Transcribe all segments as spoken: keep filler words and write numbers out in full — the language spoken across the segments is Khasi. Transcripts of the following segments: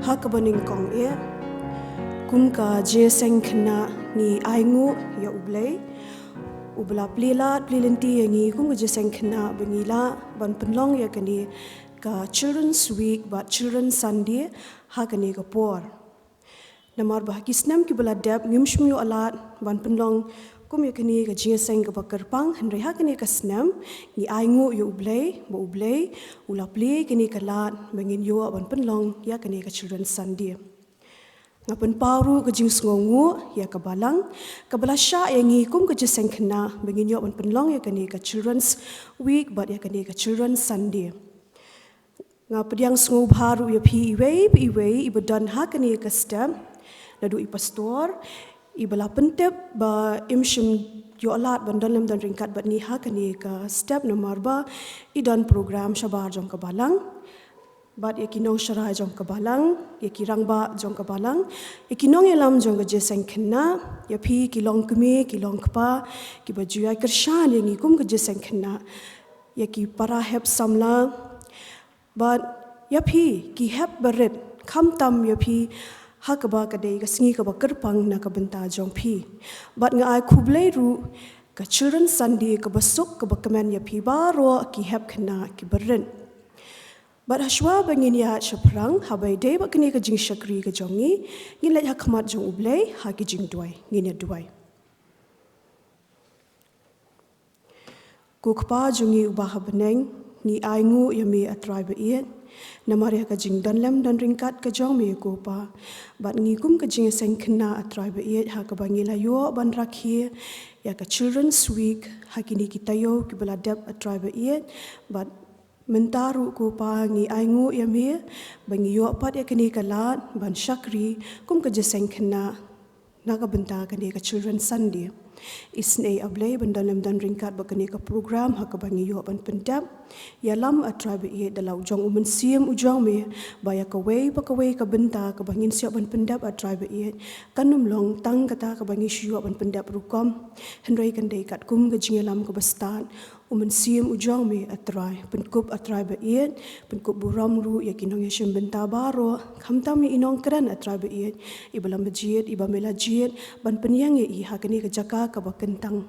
Ha kaba nyngkong eh, kum ka jingïaseng khynnah ngi ainguh ïa U Blei uba la plie lad plie lynti ïa ngi kum ka jingïaseng khynnah ba ngi lah ban pynlong ïa kane ka Children's Week bad Children's Sunday ha kane ka por. Namar ba ha ki snem kiba la dep ngim shym ïoh lad ban pynlong kum ïa kane ka jingïaseng kaba kyrpang, hynrei ha kane ka snem ngi ainguh ïa U Blei ba U Blei u la plie kane ka lad ba ngin ïoh ban pynlong ïa kane ka Children's Sunday. Nga pynpaw ruh ka jingsngewnguh ïa ka balang kaba la shah ïa ngi kum ka jingïaseng khynnah ba ngin ïoh ban pynlong ïa kane ka Children's Week bad ïa kane ka Children's Sunday. Nga pdiang sngewbha ruh ïa phi iwei pa iwei iba don ha kane ka step, naduh i pastor iba la pyntip ba im shym ïoh lad ban don lem don ryngkat bad ngi ha kane ka step namar ba i don program shabar jong ka balang, bad ïa ki nongshakri jong ka balang, ïa ki rangbah jong ka balang, ïa ki nongïalam jong ka jingïaseng khynnah, ïa phi ki longkmie ki longkpa kiba ju ïai kyrshan ïa ngi kum ka jingïaseng khynnah, ïa ki para hep samla, bad ïa phi ki hep barit, khamtam ïa phi ha kaba ka dei ka sngi kaba kyrpang na ka bynta jong phi. Bad nga ai khublei ruh ka Children's Sunday kaba suk kaba kmen ïa phi baroh ki hep khynnah ki barit. Bad hashwa ba ngin ïaid shaphrang, haba ïadei bad kane ka jingshakri ka jong ngi, ngin leit ha khmat jong U Blei ha ki jingduwai. Ngin ïa duwai. Ko Kpa jong ngi uba ha bneng, ngi ainguh ïa me, A Trai ba ïeit, namar ïa ka jingdon lem don ryngkat ka jong me, ko Pa. Bad ngi kum ka jingïaseng khynnah, A Trai ba ïeit, ha kaba ngi la ïoh ban rakhe ïa ka Children's Week ha kine ki taïew kiba la dep, A Trai ba ïeit. Bad mynta ruh, ko Pa, ngi ainguh ïa me ba ngi ïoh pat ïa kane ka lad ban shakri kum ka jingïaseng khynnah na ka bynta kane ka Children's Sunday. Isynei, A Blei, ban don lem don ryngkat bad kane ka program ha kaba ngi ïoh ban pyndep. Ïalam, A Trai ba ïeit, da la u jong u Mynsiem u jong me ba ïa kawei pa kawei ka bynta kaba ngin sa ïoh ban pyndep, A Trai ba ïeit, kan ym long tang kata kaba ngi shu ïoh ban pyndep rukom, hynrei kan dei katkum ka jingïalam kaba stad u Mynsiem u jong me, A Trai. Pynkup, A Trai ba ïeit, pynkup burom ruh ïa ki nongïashim bynta baroh, khamtam ïa i nongkren, A Trai ba ïeit, iba la jied, iba me la jied ban pynïeng ïa i ha kane ka jaka kaba kyntang.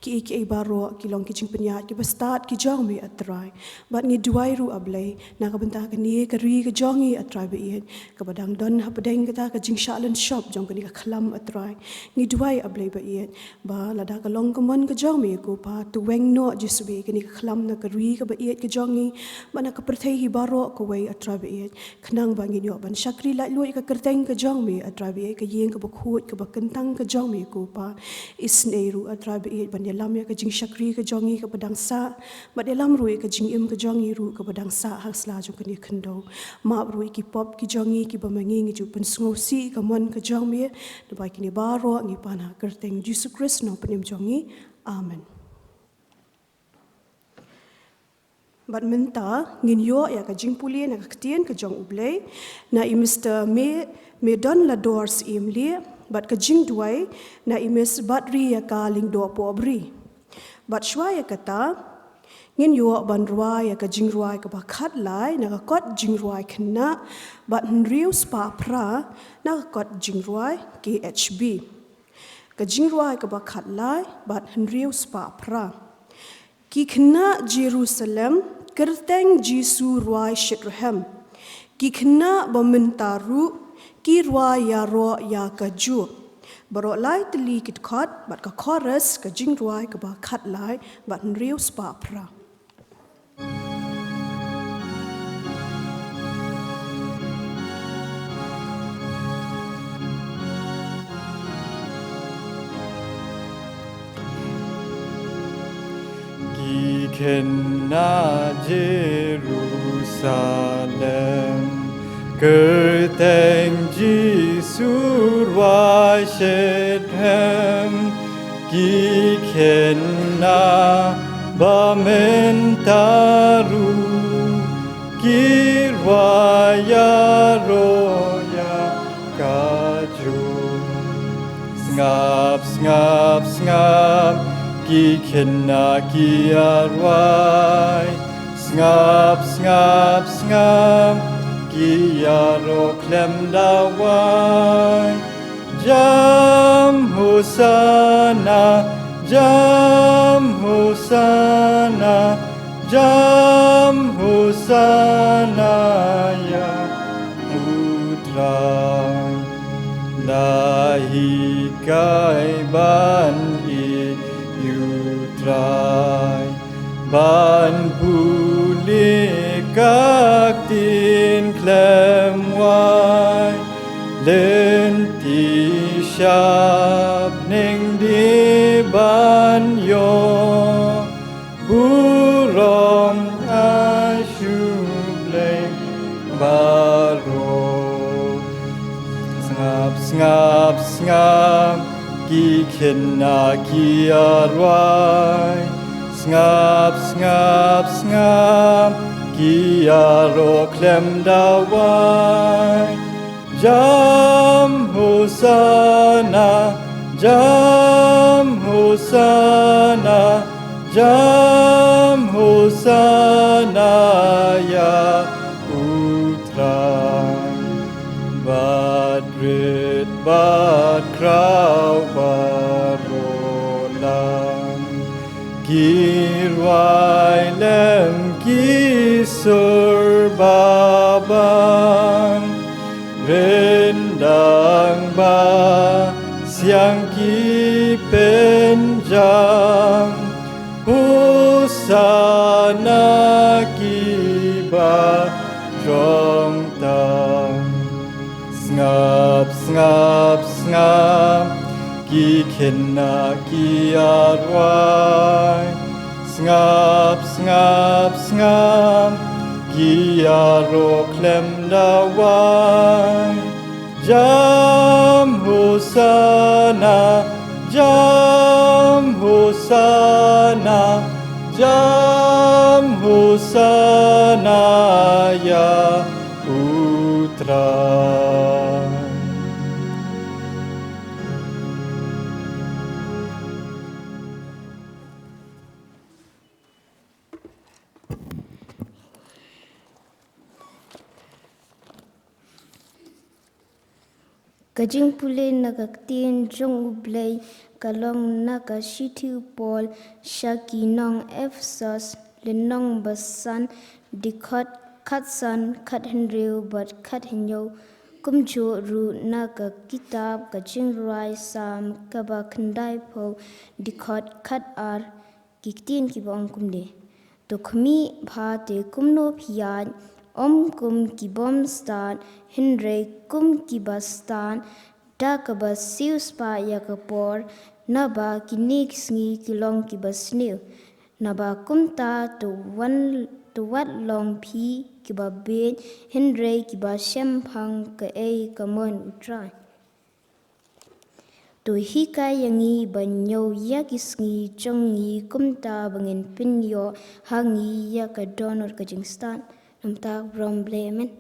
Kiei kiei baroh ki long ki jingpynïaid kiba stad ki jong me, A Trai. Bad ngi duwai ruh, A Blei, na ka bynta kane ka ri ka jong ngi, A Trai ba ïeit, kaba dang don hapdeng kata ka jingshah lynshop jong kane ka khlam, A Trai. Ngi duwai, A Blei ba ïeit, ba lada ka long ka mon ka jong me, ko Pa, to weng noh Jisu, ïa kane ka khlam na ka ri kaba ïeit ka jong ngi, bad na ka pyrthei hi baroh kawei, A Trai ba ïeit, khnang ba ngin ïoh ban shakri laitluid ïa ka kyrteng ka jong me, A Trai ba ïeit, ka ïing kaba khuid kaba kyntang ka jong me, ko Pa. Isynei ruh, A Trai ba ïeit, ban ïalam ïa ka jingshakri ka jong ngi kaba dang sah, bad ïalam ruh ïa ka jingim ka jong ngi ruh kaba dang sah ha sla jong kane ka khyndew. Map ruh ïa ki pop ki jong ngi kiba ma ngi ngi ju pynsngewsih ïa ka mon ka jong me. Naba kine baroh ngi pan ha ka kyrteng Jisu Khrist, Nongpynim jong ngi. Amen. Bad mynta ngin ïoh ïa ka jingpule na ka ktien ka jong U Blei na i Mister Me, Medon Lador Syiemlieh, bad ka jingduwai na i Miss Badri ïa ka Lyngdoh Pohbri. Bad shuwa ïa kata, ngin ïoh ban rwai ïa ka jingrwai kaba khatlai na ka kot jingrwai khynnah bad hynriew spah phra na ka kot jingrwai K H B. Ka jingrwai kaba khatlai bad hynriew spah phra. Ki khynnah Jerusalem, kyrteng Jisu rwai shitrhem. Ki khynnah ba mynta ruh, ki rwai ïaroh ïa kajuh. Baroh lai tylli ki dkhot bad ka chorus ka jingrwai kaba khatlai bad hynriew spah phra. Ki khynnah Jerusalem, kyrteng Jisu rwai shitrhem. Ki khynnah ba mynta ruh, ki rwai ïaroh ïa kajuh. Sngap, sngap, sngap, ki khynnah ki ïarwai. Sngap, sngap, sngap, Ïaroh khlem dawai. Jam Hosanna, jam Hosanna, jam Hosanna ïa U Trai. La hikai ban ïeit ïa U Trai, ban pule ka ktien khlem wai. Lynti shapneng dei ban ïoh burom ha U Blei baroh. Sngap, sngap, sngap, ki khynnah ki ïa rwai. Sngap, sngap, sngap, ki ïaroh khlem dawai. Jam Hosanna, jam Hosanna, jam Hosanna ïa U Trai. Bad rit bad khraw baroh lang, ki rwai lem ki sur babang. Ryndang ba siang ki pynjam. Hosanna ki ba jrong tam. Sngap, sngap, sngap, ki khynnah ki ïa rwai. Sngap, sngap, sngap, ki ïaroh khlem dawai. Jam Hosanna, jam Hosanna, jam Hosanna ïa U Trai. Ka jingpule na ka ktien jong U Blei ka long na ka shithi u Paul sha ki nong Ephesos, lynnong ba san, dkhot khatsan, khathynriew bad khathynñiew. Kumjuh ruh na ka kitab ka jingrwai Salm kaba khyndaiphew, dkhot khatar. Ki ktien kiba ong kumne: To khmih bha te kumno phi ïaid, ym kum ki bym stad, hynrei kum kiba stad, da kaba siewspah ïa ka por, naba kine ki sngi ki long kiba sniew. Naba kumta to wan, to wat long phi kiba bieit, hynrei kiba shemphang kaei ka mon U Trai. To hikai ïa ngi ban ñiew ïa ki sngi jong ngi, kumta ba ngin pynïoh ha ngi ïa ka dohnud ka jingstad. Namar kata, burom Blei, amen.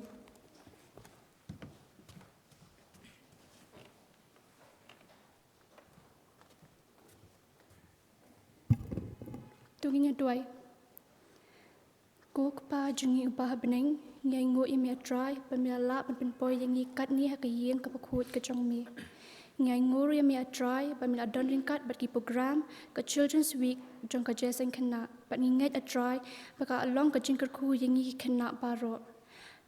To ngin ïa duwai. Ko Kpa jong ngi uba ha bneng, ngi ainguh ïa me A Trai ba me la lah ban pynpoi ïa ngi katne ha ka ïing kaba khuid ka jong me. Ngi ainguh ïa me A Trai ba me la don ryngkat bad ki program ka Children's Week jong ka Jingïaseng Khynnah, bad ngi ngeit A Trai ba ka long ka jingkyrkhu ïa ngi ki khynnah baroh.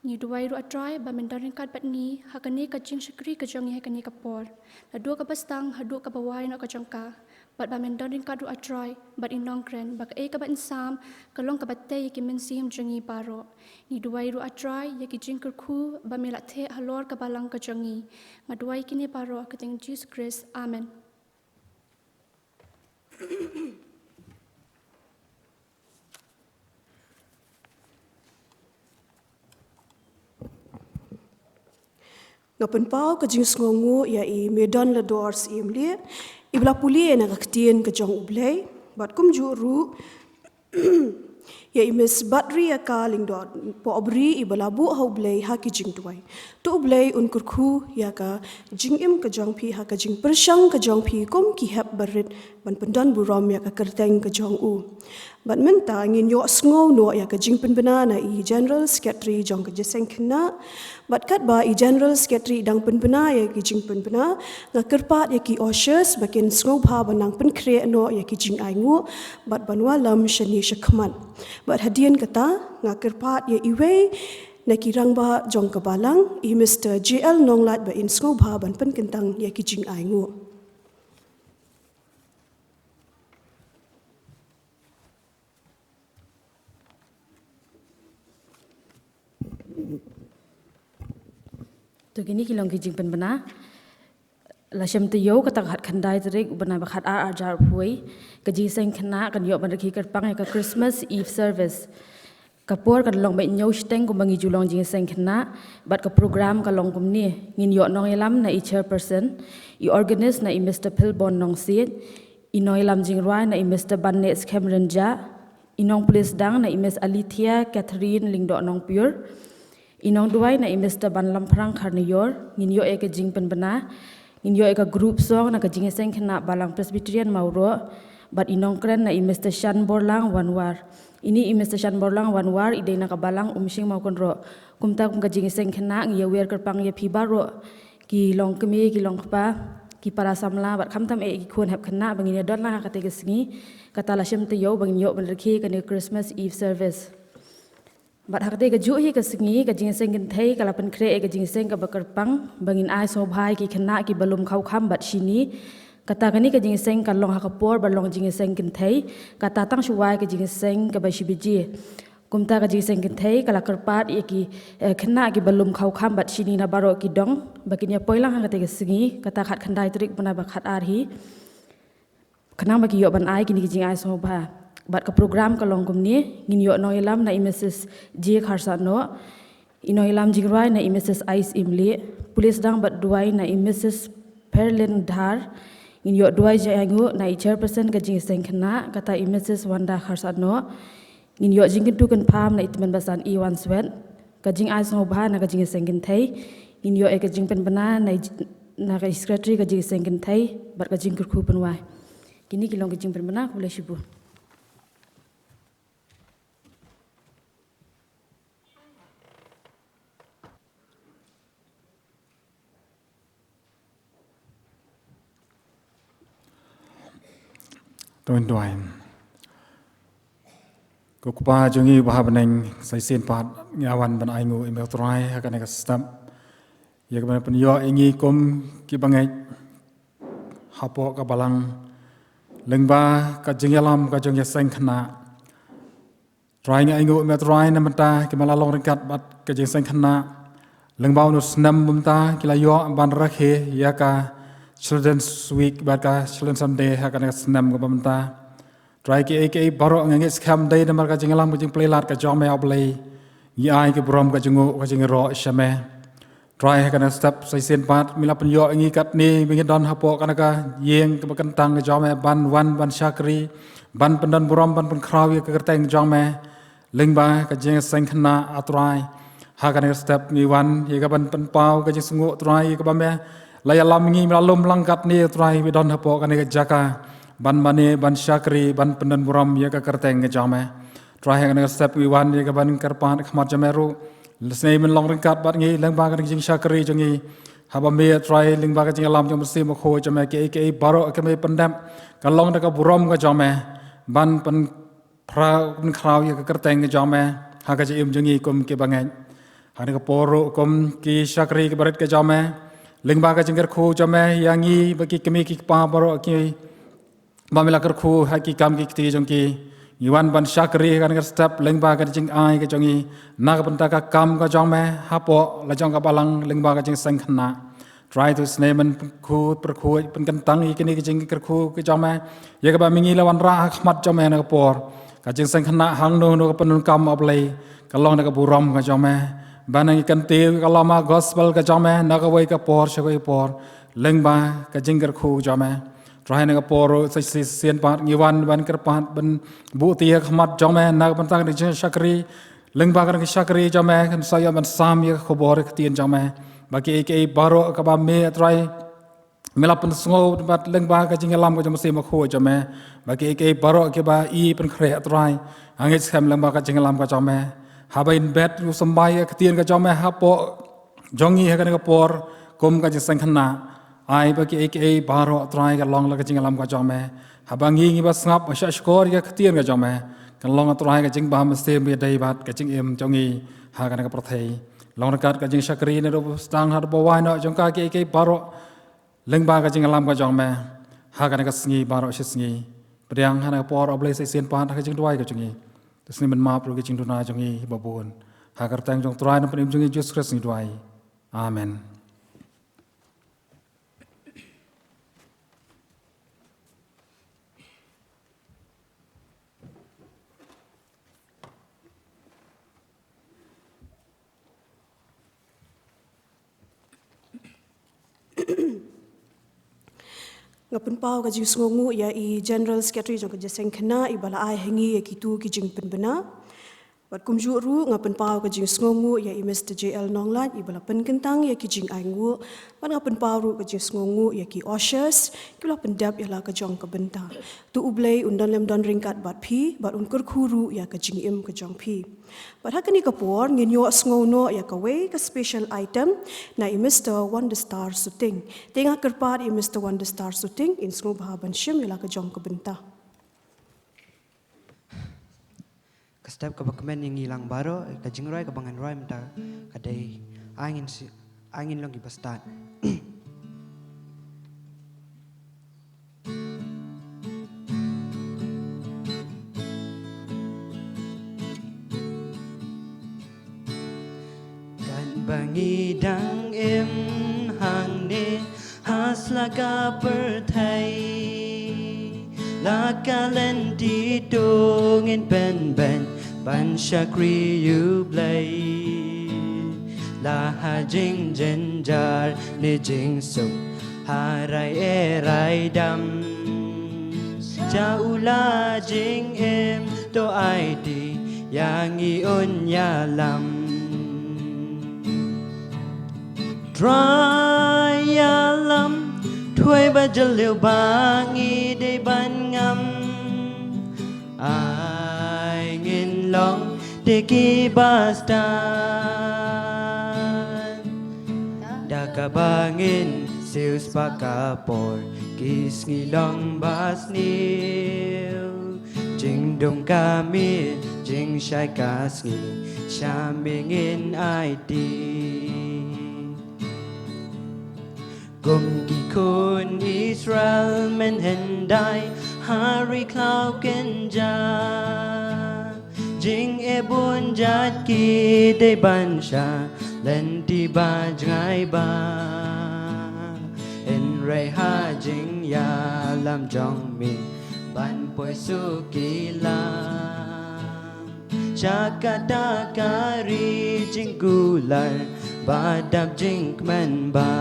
Ngi duwai ruh A Trai ba men don ryngkat bad ngi ha kane ka jingshakri ka jong ngi ha kane ka por, naduh kaba sdang haduh kaba wai noh ka jong ka. Bad ba men don ryngkat ruh A Trai bad i nongkren, ba kaei kaba yn sam ka long kaba tei ïa ki mynsiem jong ngi baroh. Ngi duwai ruh A Trai ïa ki jingkyrkhu ba me la theh halor ka balang ka jong ngi. Nga duwai kine baroh ha ka kyrteng Jisu Khrist, amen. Nga pynpaw ka jingsngewnguh ïa i Medon Lador Syiemlieh, iba la pule na ka ktien ka jong U Blei, bad kumjuh ruh ïa i Miss Badriaka Lyngdoh Pohbri, iba la buh ha U Blei ha ki jingduwai. To U Blei un kyrkhu ïa ka jingim ka jong phi ha ka jingpyrshang ka jong phi kum ki hep barit ban pyndon burom ïa ka kyrteng ka jong u. Bad mynta ngin ïoh sngew noh ïa ka jingpynbna na i General Secretary jong ka Jingïaseng Khynnah. Bad katba i General Secretary dang pynbna ïa ka jingpynbna, nga kyrpad ïa ki ushers ba kin sngewbha ban nang pynkhreh noh ïa ki jingainguh bad ban wallam shane shakhmat. Bad hadien kata nga kyrpad ïa iwei na ki rangbah jong ka balang, i Mister J L Nonglait, ba in sngewbha ban pynkyntang ïa ki jingainguh. To kine ki long ki jingpynbna. La shem taïew kata ka khatkhyndai tarik u bnai ba khatar arhajar arphew wei, ka Jingïaseng Khynnah kan ïoh ban rakhe kyrpang ïa ka Christmas Eve service. Ka por kan long beit hynñiew shiteng kumba ngi ju long Jingïaseng Khynnah, bad ka program ka long kumne: ngin ïoh nongïalam na i chairperson, i organist na i Mister Philbon Nongsiej, i nongïalam jingrwai na i Mister Baneh Skhem Rynjah, i nongpulit sdang na i Miss Alethea Catherine Lyngdoh Nongpyiur, i nongduwai na i Mister Banlamphrang Kharnaior. Ngin ïoh ïa ka jingpynbna, ngin ïoh ïa ka group song na ka Jingïaseng Khynnah Balang Presbyterian Mawroh, bad i nongkren na i Mister Shanborlang Wanwar. Ine i Mister Shanborlang Wanwar i dei na ka balang Umshing Mawkynroh. Kumta kum ka Jingïaseng Khynnah ngi ïawer kyrpang ïa phi baroh, ki longkmie, ki longkpa, ki para samla bad khamtam eh ki khun hep khynnah, ba ngin ïadon lang ha kata ka sngi. Kata la shem taïew ba ngin ïoh ban rakhe kane ka Christmas Eve service. Bad ha kata ka juh hi ka sngi, ka Jingïaseng Kynthei ka la pynkhreh ïa ka jingïaseng kaba kyrpang ba ngin ai sngewbha ïa ki khynnah kiba lum khawkham bad shini. Kata kane ka jingïaseng kan long ha ka por ba long Jingïaseng Kynthei, kata tang shuwa ïa ka jingïaseng kaba shi baje. Kumta ka Jingïaseng Kynthei ka la kyrpad ïa ki, eh, khynnah kiba lum khawkham bad shini na baroh ki dong ba kin ïa poi lang ha kata ka sngi, kata khatkhyndai tarik bnai ba khatar hi, khnang ba ki ïoh ban ai kine ki jingai sngewbha. Bad ka program ka long kumne: ngin ïoh nongïalam na i Missus J Kharsahnoh, i nongïalam jingrwai na i Missus Ice Imlieh, pulit sdang bad duwai na i Missus Perlin Dhar. Ngin ïoh duwai jingainguh na i chairperson ka Jingïaseng Khynnah, kata i Missus Wanda Kharsahnoh. Ngin ïoh jingkyntu kynpham na i tymmen basan Iwan Swet. Ka jingai sngewbha na ka Jingïaseng Kynthei. Ngin ïoh ïa ka jingpynbna na i j-, na ka secretary ka Jingïaseng Kynthei bad ka jingkyrkhu pynwai. Kine ki long ki jingpynbna, khublei shibun. Tuan tuan. Ko Kpa jong ngi ba ha bneng, sa shisien pat ngi wan ban ainguh ïa me Trai ha kane ka step, ïa kaba pynïoh ïa ngi kum ki bangeit hapoh ka balang lyngba ka jingïalam ka jong ka Jingïaseng Khynnah. Trai ngi ainguh ïa me Trai na bynta kiba la long ryngkat bad ka Jingïaseng Khynnah lyngba une u snem, bynta ki la ïoh ban rakhe ïa ka Children's Week bad ka Children's Sunday ha kane ka snem kaba mynta. Trai kiei kiei baroh nga ngeit skhem dei namar ka jingïalam ka jingpynlait ka jong me, A Blei. Ngi ai ki burom ka jingnguh ka jingïaroh sha me. Trai ha kane ka step sa shisien pat me la pynïoh ïa ngi katne, ba ngi don hapoh kane ka ïing kaba kyntang ka jong me ban wan ban shakri, ban pyndon burom, ban pynkhraw ïa ka kyrteng jong me lyngba ka Jingïaseng Khynnah, A Trai. Ha kane ka step ngi wan ïa kaban pynpaw ka jingsngewnguh Trai, ïa kaba me la ïalam ïa ngi, me la lum lang katne Trai, ba don hapoh kane ka jaka ban mane, ban shakri, ban pyndon burom ïa ka kyrteng ka jong me. Trai ha kane ka step ngi wan ïa kaban kyrpad ha khmat jong me ruh. Lehse men long ryngkat bad ngi lyngba ka jingshakri jong ngi. Haba me Trai lyngba ka jingïalam jong u Mynsiem Bakhuid jong me, kiei kiei baroh kiba me pyndep kan long da ka burom ka jong me, ban pyn phra-, pynkhraw ïa ka kyrteng ka jong me ha ka jingim jong ngi kum ki bangeit. Ha kane ka por ruh kum ki shakri kiba rit ka jong me, lyngba ka jingkyrkhu jong me ïa ngi bad ki kmie ki kpa baroh kiba me la kyrkhu ha ki kam ki kti jong ki, ngi wan ban shakri ha kane ka step lyngba ka jingai ka jong ngi na ka bynta ka kam ka jong me hapoh la jong ka balang lyngba ka Jingïaseng Khynnah. Trai to shisien men pynkhuid, pyrkhuid, pynkyntang ïa kine ki jingkyrkhu ki jong me, ïa kaba me ngi la wanrah ha khmat jong me na ka por. Ka Jingïaseng Khynnah hangno hangno ka pyndonkam, A Blei, ka long da ka burom ka jong me. Ban ngi kyntiew ïa ka lama gospel ka jong me na kawei ka por sha kawei ka por lyngba ka jingkyrkhu jong me. Trai ha kane ka por ruh sa shisien pat ngi wan ban kyrpad ban buh ïa ka khmat jong me na ka bynta ka jingshakri, lyngba ka jingshakri jong me kan sa ïa ban sam ïa ka khubor ka ktien jong me. Ba kiei kiei baroh kaba me Trai Me la pynsngew bad lyngba ka jingïalam ka jong u Mynsiem Bakhuid jong me ba kiei kiei baroh kiba i pynkhreh, Trai, nga ngeit skhem lyngba ka jingïalam ka jong me, haba in bet u symbai ïa ka ktien ka jong me hapoh jong ngi ha kane ka por kum ka jingseng khynnah. Ai ba kiei kiei baroh, Trai, ka long la ka jingïalam ka jong me. Haba ngi ngi ba sngap ba shah shkor ïa ka ktien ka jong me, kan long, Trai, ka jingbha mynsiem ba ïadei bad ka jingim jong ngi ha kane ka pyrthei. Long ryngkat ka jingshakri naduh ba sdang haduh ba wai noh jong ka kiei kiei baroh lyngba ka jingïalam ka jong me ha kane ka sngi baroh shi sngi. Pdiang ha kane ka por, A Blei, sa shisien pat ha ka jingduwai ka jong ngi. Te sngew mynmap ruh ka jingduna jong ngi ba bun, ha ka kyrteng jong u Trai Nongpynim jong ngi Jisu Khrist ngi duwai. Amen. Nga pynpaw ka jingsngewnguh ïa i General Secretary jong ka Jingïaseng Khynnah iba la ai ha ngi ïa kitu ki jingpynbna. Bad kumjuh ruh nga pynpaw ka jingsngewnguh ïa i Mister J L Nonglait iba la pynkyntang ïa ki jingainguh. Bad nga pynpaw ruh ka jingsngewnguh ïa ki ushers kiba la pyndep ïa la ka jong ka bynta. To U Blei un don lem don ryngkat bad phi bad un kyrkhu ruh ïa ka jingim ka jong phi. Bad ha kane ka por ngin ïohsngew noh ïa kawei ka special item na i Mister Wonderstar Suting. Te nga kyrpad ïa i Mister Wonderstar Suting, yn sngewbha ban shim ïa la ka jong ka bynta. Ka step kaba kmen ïa ngi lang baroh, ka jingrwai kaba ngan rwai mynta ka dei, Ai ngin si, ai ngin long kiba stad. Katba ngi dang im hangne ha sla ka pyrthei, la ka lynti to ngin pynbeit ban shakri ïa U Blei. La ha jingjynjar ne jingsuk, ha rai eh rai dam, sha u la jingim to aiti ïa ngi un ïalam. Trai ïalam, throi ba jylliew ba ngi dei ban ngam. Ai ngin long te kiba stad. Da kaba ngin siew spah ka por, ki sngi long ba sniew. Jingdum ka miet, jingshai ka sngi, sha me ngin aiti. Kum ki khun Israel mynhyndai ha ri khlaw kynja, jingeh bun jait ki dei ban shah lynti ba jngai bha. Hynrei ha jingïalam jong me ban poi suk ki lam, sha kata ka ri jingkular ba dap jingkmen bha.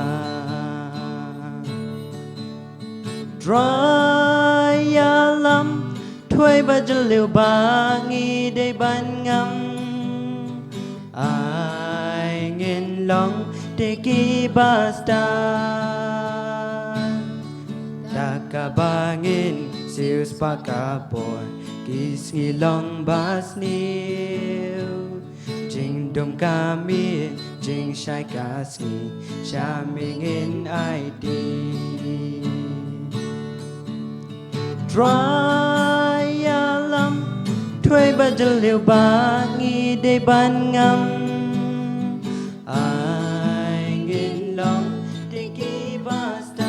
Trai ïalam, throi ba jylliew ba ngi dei ban ngam. Ai ngin long te kiba stad. Da kaba ngin siew spah ka por, ki sngi long ba sniew. Jingdum ka miet, jingshai ka sngi, sha me ngin aiti. Trai ïalam, throi ba jylliew ba ngi dei ban ngam. Ai ngin long te kiba stad.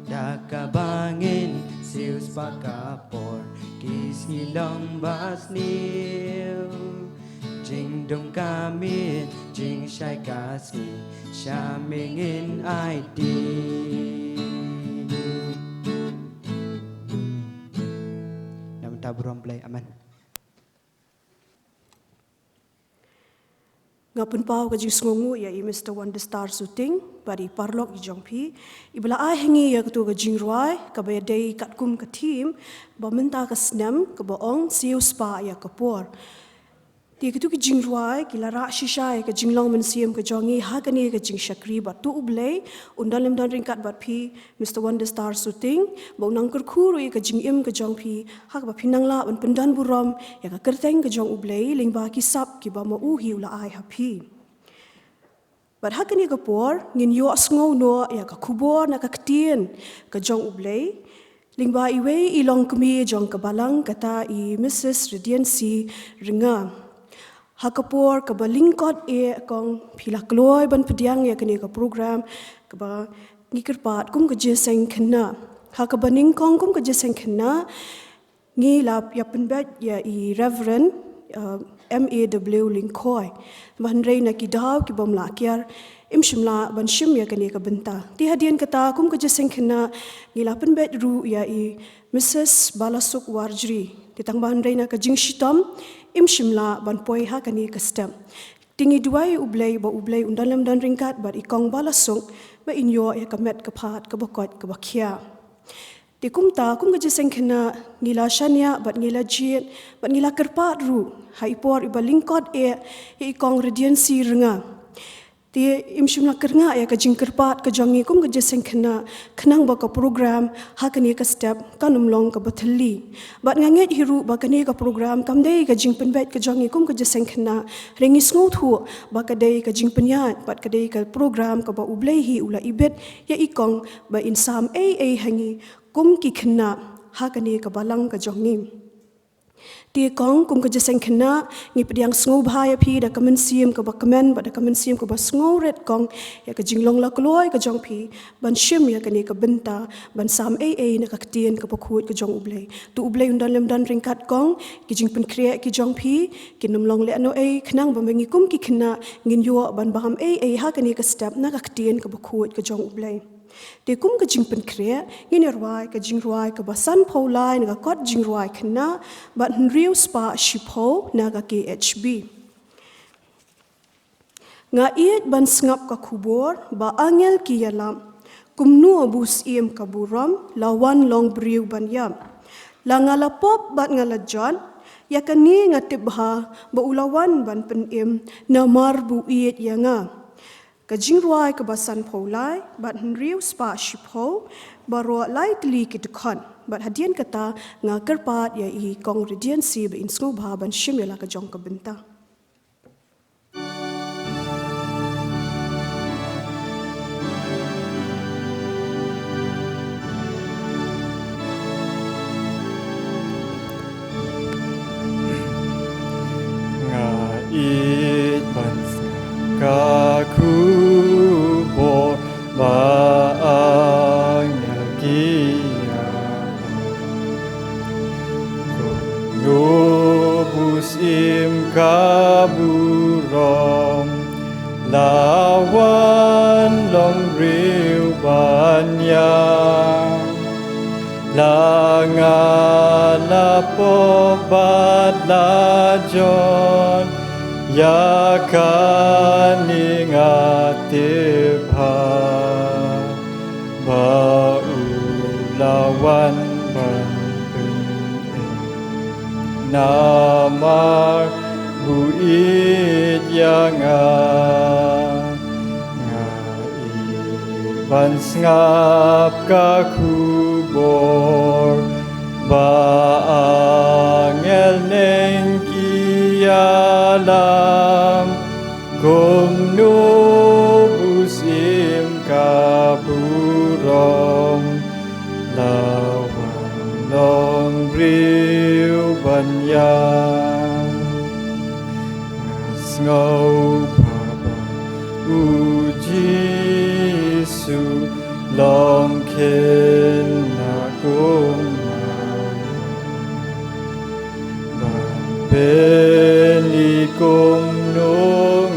Da kaba ngin siew spah ka por, ki sngi long ba sniew. Jingdum ka miet, jingshai ka sngi, sha me ngin aiti. Na ka bynta burom Blei, amen. Nga pynpaw ka jingsngewnguh ïa i Mister Wonderstar Suting bad i paralok i jong phi, iba la ai ha ngi ïa katu ka jingrwai kaba ïadei katkum ka theme ba mynta ka snem kaba ong siew spah ïa ka por. Ïa kitu ki jingrwai ki la rah shisha ïa ka jinglong mynsiem ka jong ngi ha kane ka jingshakri, bad to U Blei un don lem don ryngkat bad phi, Mister Wonder Star Suting, ba un nang kyrkhu ruh ïa ka jingim ka jong phi, ha kaba phin nang lah ban pyndonburom ïa ka kyrteng ka jong U Blei lyngba ki sap kiba ma u hi u la ai ha phi. Bad ha kane ka por ngin ïohsngew noh ïa ka khubor na ka ktien ka jong U Blei lyngba iwei i longkmie jong ka balang, kata i Missus Radiancy Rnga. Ha ka por kaba lyngkot eh, kong, phi la kloi ban pdiang ïa kane ka program kaba ngi kyrpad kum ka jingïaseng khynnah. Ha kaba nyngkong kum ka jingïaseng khynnah, ngi la ïa pynbeit ïa i Reverend, uh, M A W Lyngkhoi. Ba hynrei na ki daw kibym lah kiar, im shym lah ban shim ïa kane ka bynta. Te hadien kata, kum ka jingïaseng khynnah, ngi la pynbeit ruh ïa i Missus Balasuk Warjri. Te tang ba hynrei na ka jingshitom, im shym lah ban poi ha kane ka step. Te ngi duwai U Blei ba U Blei un don lem don ryngkat bad i kong Balasuk, ba in ïoh ïa ka met ka phad kaba koit kaba khiah. Te kumta, kum ka jingïaseng khynnah, ngi la shaniah bad ngi la jied bad ngi la kyrpad ruh ha i por iba lyngkot eh ïa i kong Radiancy Rnga. Te im shym la kyrngah ïa ka jingkyrpad ka jong ngi kum ka jingïaseng khynnah, khnang ba ka program ha kane ka step kan ym long kaba thylli. Bad nga ngeit hi ruh ba kane ka program kam dei ka jingpynbeit ka jong ngi kum ka jingïaseng khynnah, hynrei ngi sngewthuh ba ka dei ka jingpynïaid bad ka dei ka program kaba U Blei hi u la ibit ïa i kong ba in sam ei ei ha ngi kum ki khynnah ha kane ka balang ka jong ngi. Te kong, kum ka jingïaseng khynnah, ngi pdiang sngewbha ïa phi da ka mynsiem kaba kmen bad da ka mynsiem kaba sngewrit, kong, ïa ka jinglong lakloi ka jong phi ban shim ïa kane ka bynta, ban sam ei ei na ka ktien kaba khuid ka jong U Blei. To U Blei un don lem don ryngkat, kong, ki jingpynkhreh ki jong phi kin ym long lehnohei, khnang ba ma ngi kum ki khynnah ngin ïoh ban bam ei ei ha kane ka step na ka ktien kaba khuid ka jong U Blei. Te kum ka jingpynkhreh, ngin ïa rwai ka jingrwai kaba sanphew lai na ka kot jingrwai khynnah bad hynriew spah shiphew na ka K H B. Nga ïeit ban sngap ka khubor ba angel ki ïalap, kumno ba u syiem ka burom la wan long briew ban ïap. La nga la pop bad nga la jot, ïa kane nga tip bha ba u la wan ban pynim, namar ba u ïeit ïa nga. Ka jingrwai kaba sanphew lai bad hynriew spah shiphew, baroh lai tylli ki dkhot. Bad hadien kata nga kyrpad ïa i kong Radiancy ba in sngewbha ban shim ïa la ka jong ka bynta. Nga ïeit ban sngap ka khubor ba angel ki ïalap, kumno ba u syiem ka burom la wan long briew ban ïap. La nga la pop bad la jot, ïa kane nga tip bha ba u la wan ban pynim, namar ba u ïeit ïa nga. Nga ïeit ban sngap ka khubor ba angel neng ki ïalap, kumno ba u syiem ka burom la wan long briew ban ïap. Nga sngewbha ba u Jisu long khynnah kum ma nga. Ban pyni kumno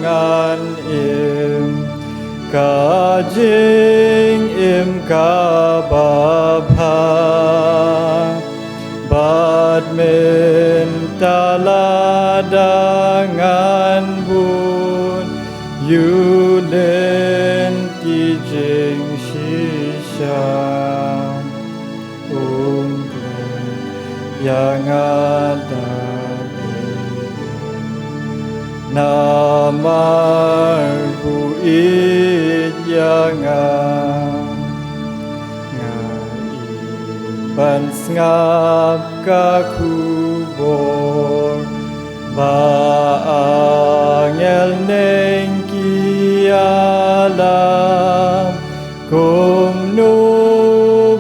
ngan im ka jingim kaba bha, bad mynta lada ngan bun ïa u lynti jingshisha, um klet ïa nga da lei. Namar buit ïa nga, nga i ban sngap ka khubor ba angel neng ki ïalam, kumno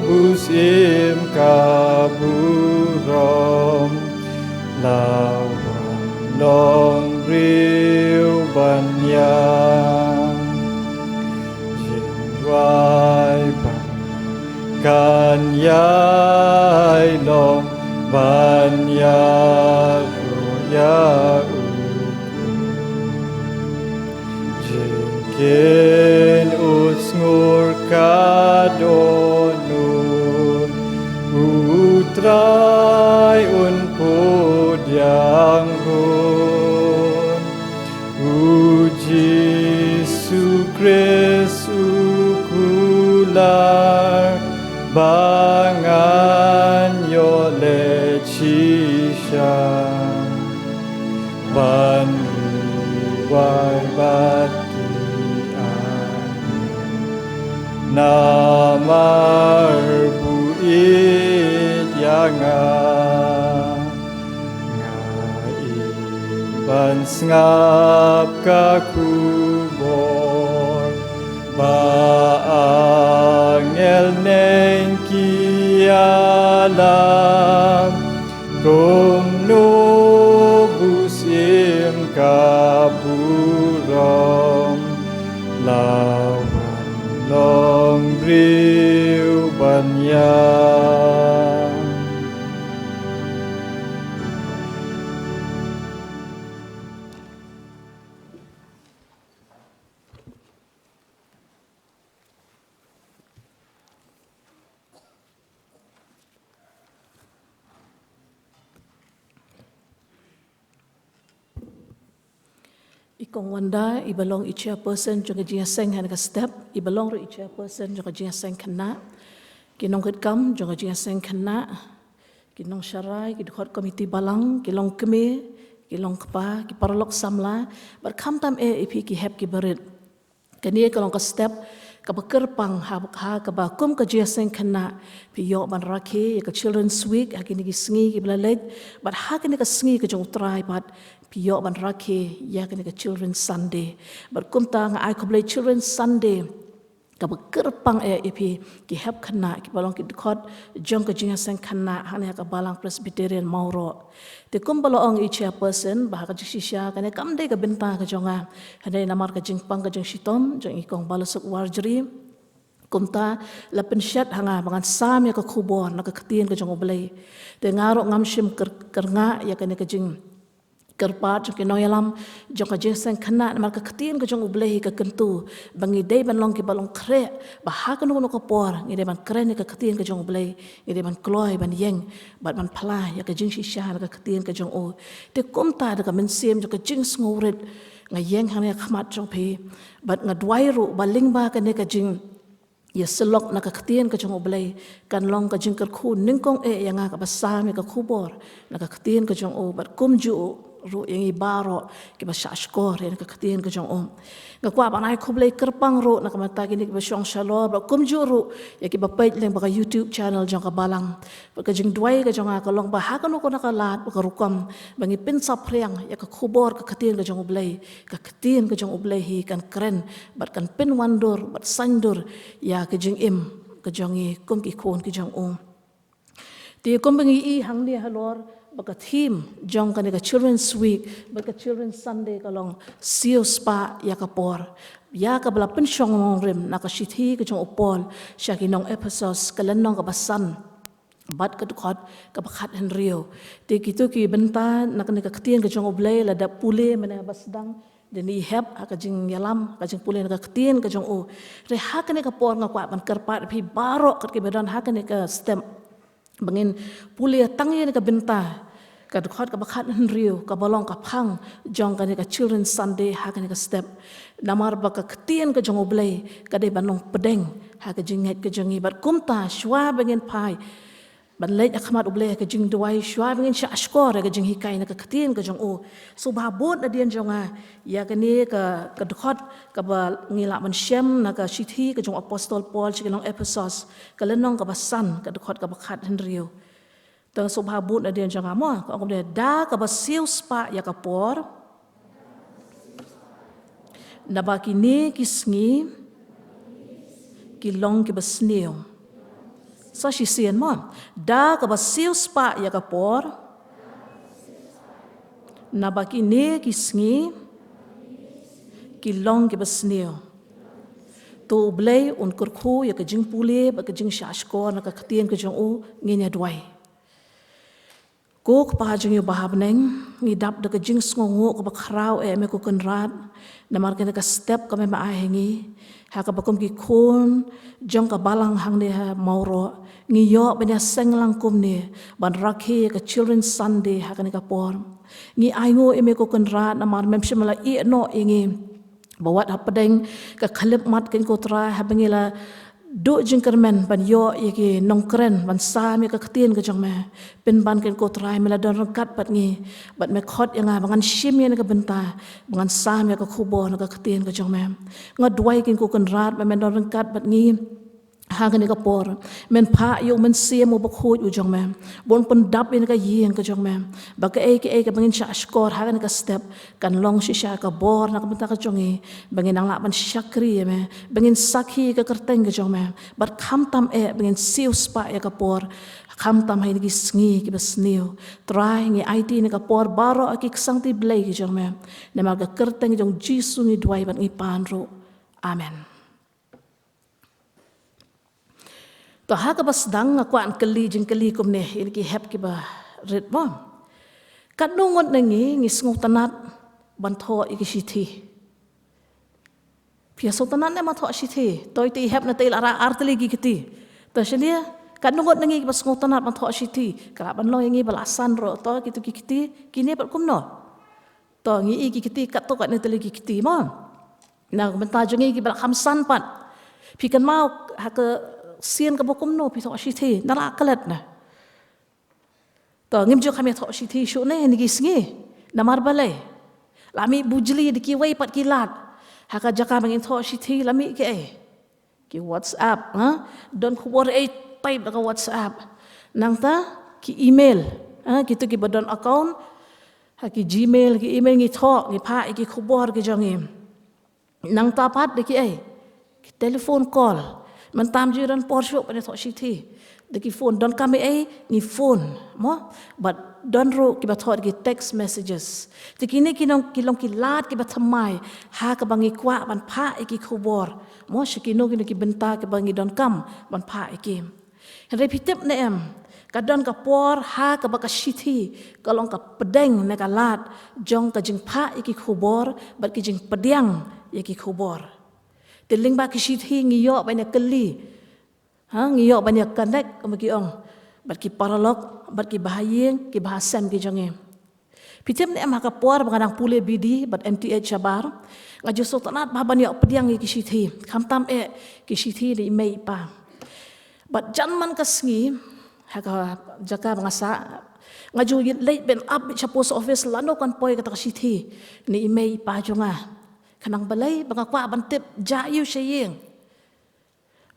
bu syiem ka burom, la wan long briew ban ïa jingduwai ban kan ïai long ban ïaroh ïa u. Jingkynnoh sngur ka dohnud, U Trai un pdiang hun. U Jisu Khrist u kular ba ngan ïoh leit shisha ban riewai bad ki angel. Namar buit ïa nga, nga i ban sngap ka khubor ba angel neng ki ïalam, kumno bu syiem ka burom, la wan long briew ban ïa. I Kong Wanda, i ba long i chairperson jong ka jingïaseng ha kane ka step, i ba long ruh i chairperson jong ka jingïaseng khynnah, ki nongkitkam jong ka jingïaseng khynnah, ki nongsharai, ki dkhot komiti balang, ki longkmie, ki longkpa, ki paralok samla, bad khamtam eh ïa phi ki hep ki barit. Kane ka long ka step kaba kyrpang ha, ha kaba kum ka jingïaseng khynnah phi ïoh ban rakhe ïa ka Children's Week ha kine ki sngi kiba la leit, bad ha kane ka sngi ka jong U Trai pat phi ïoh ban rakhe ïa kane ka Children's Sunday. Bad kumta nga ai khublei Children's Sunday kaba kyrpang eh ïa phi ki hep khynnah kiba long ki dkhot jong ka jingïaseng khynnah hangne ha ka Balang Presbyterian Mawroh. Te kumba la ong i chairperson ba ha ka jingshisha kane kam dei ka bynta ka jong nga, hynrei namar ka jingpang ka jingshitom jong i Kong Balasuk Warjri, kumta la pynshet ha nga ba ngan sam ïa ka khubor na ka ktien ka jong U Blei. Te nga ruh ngam shym kyr-, kyrngah ïa kane ka jingkyrpad jong ki nongïalam jong ka jingïaseng khynnah, namar ka ktien ka jong U Blei hi ka kyntu ba ngi dei ban long kiba long khreh, ba ha kano kano ka por ngi dei ban kren ïa ka ktien ka jong U Blei, ngi dei ban kloi, ban ïeng bad ban phla ïa ka jingshisha na ka ktien ka jong u. Te kumta da ka mynsiem jong ka jingsngewrit nga ïeng hangne ha khmat jong phi, bad nga duwai ruh ba lyngba kane ka jingïasyllok na ka ktien ka jong U Blei kan long ka jingkyrkhu nyngkong eh ïa nga kaba sam ïa ka khubor na ka ktien ka jong u, bad kumjuh ruh ïa ngi baroh kiba shahshkor ïa ka ktien ka jong u. Nga kwah ban ai khublei kyrpang ruh na ka bynta kine kiba shong shalor, bad kumjuh ruh ïa kiba peit lyngba ka YouTube channel jong ka Balang. Bad ka jingduwai ka jong nga ka long ba ha kano kano ka lad bad ka rukom ba ngi pynsaphriang ïa ka khubor ka ktien ka jong U Blei, ka ktien ka jong U Blei hi kan kren bad kan pynwandur bad saiñdur ïa ka jingim ka jong ngi kum ki khun ki jong u. Te kumba ngi i hangne halor ba ka theme jong kane ka Children's Week bad ka Children's Sunday ka long Siewspah ïa ka por, ïa kaba la pynshong nongrim na ka shithi ka jong u Paul sha ki nong Ephesos, ka lynnong kaba san bad ka dkhot kaba khathynriew. Te kito ki bynta na kane ka ktien ka jong U Blei la dep pule mynne ba sdang, dei ne i hep ha ka jingïalam, ka jingpule na ka ktien ka jong u. Te ha kane ka por nga kwah ban kyrpad ïa phi baroh kat kiba don ha kane ka step ba ngin pule tang ïa kane ka bynta, ka dkhot kaba khathynriew kaba long ka phang jong kane ka Children's Sunday ha kane ka step. Namar ba ka ktien ka jong U Blei ka dei ban long pdeng ha ka jingngeit ka jong ngi, bad kumta shuwa ba ngin phai ban leit ha khmat U Blei ka jingduwai shuwa ba ngin shah shkor ka jinghikai na ka ktien ka jong u. Sngewbha bud nadien jong nga ïa kane ka, ka dkhot kaba ngi lah ban shem na ka shithi ka jong u Apostol Paul sha ki nong Ephesos, ka lynnong kaba san, ka dkhot kaba khathynriew. Te sngewbha bud nadien jong nga mo, ka ong kumne: Da kaba siew spah ïa ka por, naba kine ki sngi ki long kiba sniew. Sa shisien mo: Da kaba siew spah ïa ka por, naba kine ki sngi ki long kiba sniew. To U Blei un kyrkhu ïa ka jingpule bad ka jingshah shkor na ka ktien ka jong u. Ngin ïa duwai. Ko Kpa jong ngi uba ha bneng, ngi dap da ka jingsngewnguh kaba khraw eh me ko Kynrad, namar kane ka step kaba me ai ha ngi, ha kaba kum ki khun jong ka balang hangne ha Mawroh, ngi ïoh ban ïa seng lang kumne ban rakhe ka Children's Sunday ha kane ka por. Ngi ainguh ïa me ko Kynrad namar mem shym la ïeh noh ïa ngi ba wat hapdeng ka khyllipmat kein ko Trai, haba ngi la duh jingkyrmen ban ïoh ïa ki nongkren ban sam ïa ka ktien ka jong me. Pynban kein ko Trai, me la don ryngkat bad ngi bad me khot ïa nga ba ngan shim ïa kane ka bynta, ba ngan sam ïa ka khubor na ka ktien ka jong me. Nga duwai kein ko Kynrad ba men don ryngkat bad ngi ha kane ka por. Men phah ïa u Mynsiem Bakhuid u jong me, ba un pyndap ïa kane ka ïing ka jong me, ba kaei kaei kaba ngin shah shkor ha kane ka step kan long shisha ka bor na ka bynta ka jong ngi, ba ngin nang lah ban shakri ïa me, ba ngin sakhi ïa ka kyrteng ka jong me, bad khamtam eh ba ngin siew spah ïa ka por, khamtam ha kine ki sngi kiba sniew. Trai, ngi aiti ïa kane ka por baroh ha ki ksangti Blei ki jong me. Namar ka kyrteng jong Jisu ngi duwai bad ngi pan ruh. Amen. To ha kaba sdang nga kwah ban kylli jingkylli kumne ïa ki hep kiba rit mo. Katno ngut na ngi ngi sngewtynnat ban thoh ïa ki shithi? Phi ïa sngewtynnat ne ban thoh shithi? To ïa ki hep na te la ra ar tylli ki kti. To shane, katno ngut na ngi kiba sngewtynnat ban thoh shithi? Ka lah ban long ïa ngi ba la san ruh, to kito ki kti kine pat kumno? To ngi i ki kti katto katne tylli ki kti mo. Na ka bynta jong ngi kiba la kham san pat, phi kynmaw ha ka sien kaba kumno phi thoh shithi, na la klet na? To ngim ju kham ïa thoh shithi shuh ne ha kine ki sngi. Namar balei? La mih bujli da kiwei pat ki lad. Ha ka jaka ba ngin thoh shithi la mih kiei? Ki WhatsApp, ha? Don khubor ei type da ka WhatsApp. Nangta ki email, ha? Kito kiba don account ha ki Gmail, ki email ngi thoh, ngi phah ïa ki khubor ki jong ngi. Nangta pat da kiei? Ki telephone call. Mynta ym ju don por shuh ban ïa thoh shithi. Da ki phone, donkam ei ei ngi phone mo. Bad don ruh kiba thoh da ki text messages. Te kine ki long, ki long ki lad kiba thymmai ha kaba ngi kwah ban phah ïa ki khubor mo, sha kino kino ki bynta kiba ngi donkam ban phah ïa ki. Hynrei phi tip ne em, ka don ka por ha kaba ka shithi ka long ka pdeng ne ka lad jong ka jingphah ïa ki khubor bad ka jingpdiang ïa ki khubor. Te lyngba ki shithi ngi ïoh ban ïa kylli, ha, ngi ïoh ban ïa connect, kumba ki ong, bad ki paralok, bad ki bahaïing, ki bahasem ki jong ngi. Phi tip ne em, ha ka por ba nga dang pule B D bad M T H shabar, nga ju sngewtynnat bha ban ïoh pdiang ïa ki shithi, khamtam eh ki shithi na i mei i pa. Bad jan man ka sngi, ha ka jaka ba nga sah, nga ju leit ban ap sha post office lano kan poi kata ka shithi na i mei i pa jong nga. Khnang balei? Ba nga kwah ban tip jia aiu sha ïing.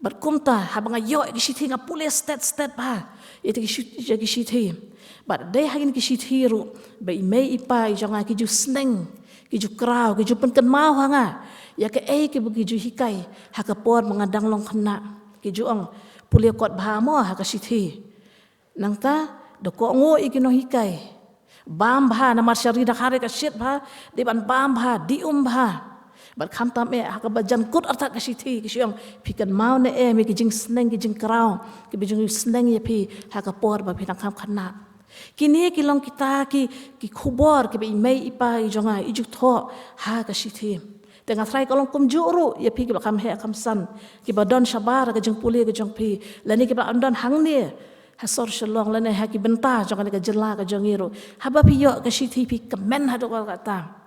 Bad kumta haba nga ïoh ïa ki shithi nga pule stet stet bha ïa ki shi-, ïa ki shithi. Bad dei ha kine ki shithi ruh ba i mei i pa i jong nga ki ju sneng, ki ju kraw, ki ju pynkynmaw ha nga ïa kaei kaba ki ju hikai ha ka por ba nga dang long khynnah. Ki ju ong, pule kot bha mo ha ka shithi. Nangta da kohnguh ïa ki nonghikai. Bam bha, namar sha ri Dkhar ka shit bha, dei ban bam bha, dih um bha. Bad khamtam eh ha kaba jan kut artat ka shithi ki shu ong, phi kynmaw ne em ïa ki jingsneng ki jingkraw kiba ju sneng ïa phi ha ka por ba phi dang kham khynnah. Kine ki long kita ki, ki khubor kiba i mei i pa i jong nga i ju thoh ha ka shithi. Te nga tharai ka long kumjuh ruh ïa phi kiba kham heh kham san, kiba don shabar ka jingpule ka jong phi, lane kiba don hangne ha sor Shillong lane ha ki bynta jong kane ka jylla ka jong ngi ruh. Haba phi ïoh ka shithi phi kmen haduh katta.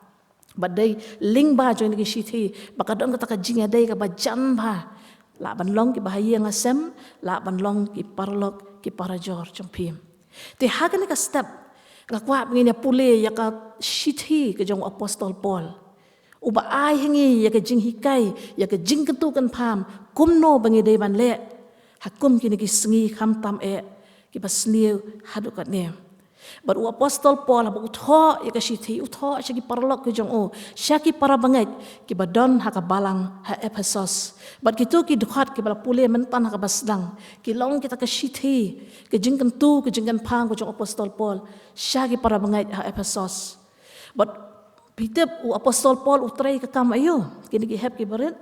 Bad dei lyngba jong kine ki shithi ba ka don kata ka jingïadei kaba jan bha, lah ban long ki bahaïing hasem, lah ban long ki paralok ki parajor jong phi. Te ha kane ka step, nga kwah ba ngin ïa pule ïa ka shithi ka jong u Apostol Paul, uba ai ha ngi ïa ka jinghikai, ïa ka jingkyntu kynpham kumno ba ngi dei ban leh ha kum kine ki sngi, khamtam eh kiba sniew haduh katne. Bad u Apostol Paul haba u thoh ïa ka shithi, u thoh sha ki paralok ki jong u, sha ki para bangeit kiba don ha ka balang ha Ephesos. Bad kito ki dkhot kiba la pule mynta ha kaba sdang, ki long kita ka shithi, ka jingkyntu, ka jingkynpham ka jong u Apostol Paul sha ki para bangeit ha Ephesos. Bad phi tip u Apostol Paul u trei ka kam aïu? Kine ki hep kiba rit.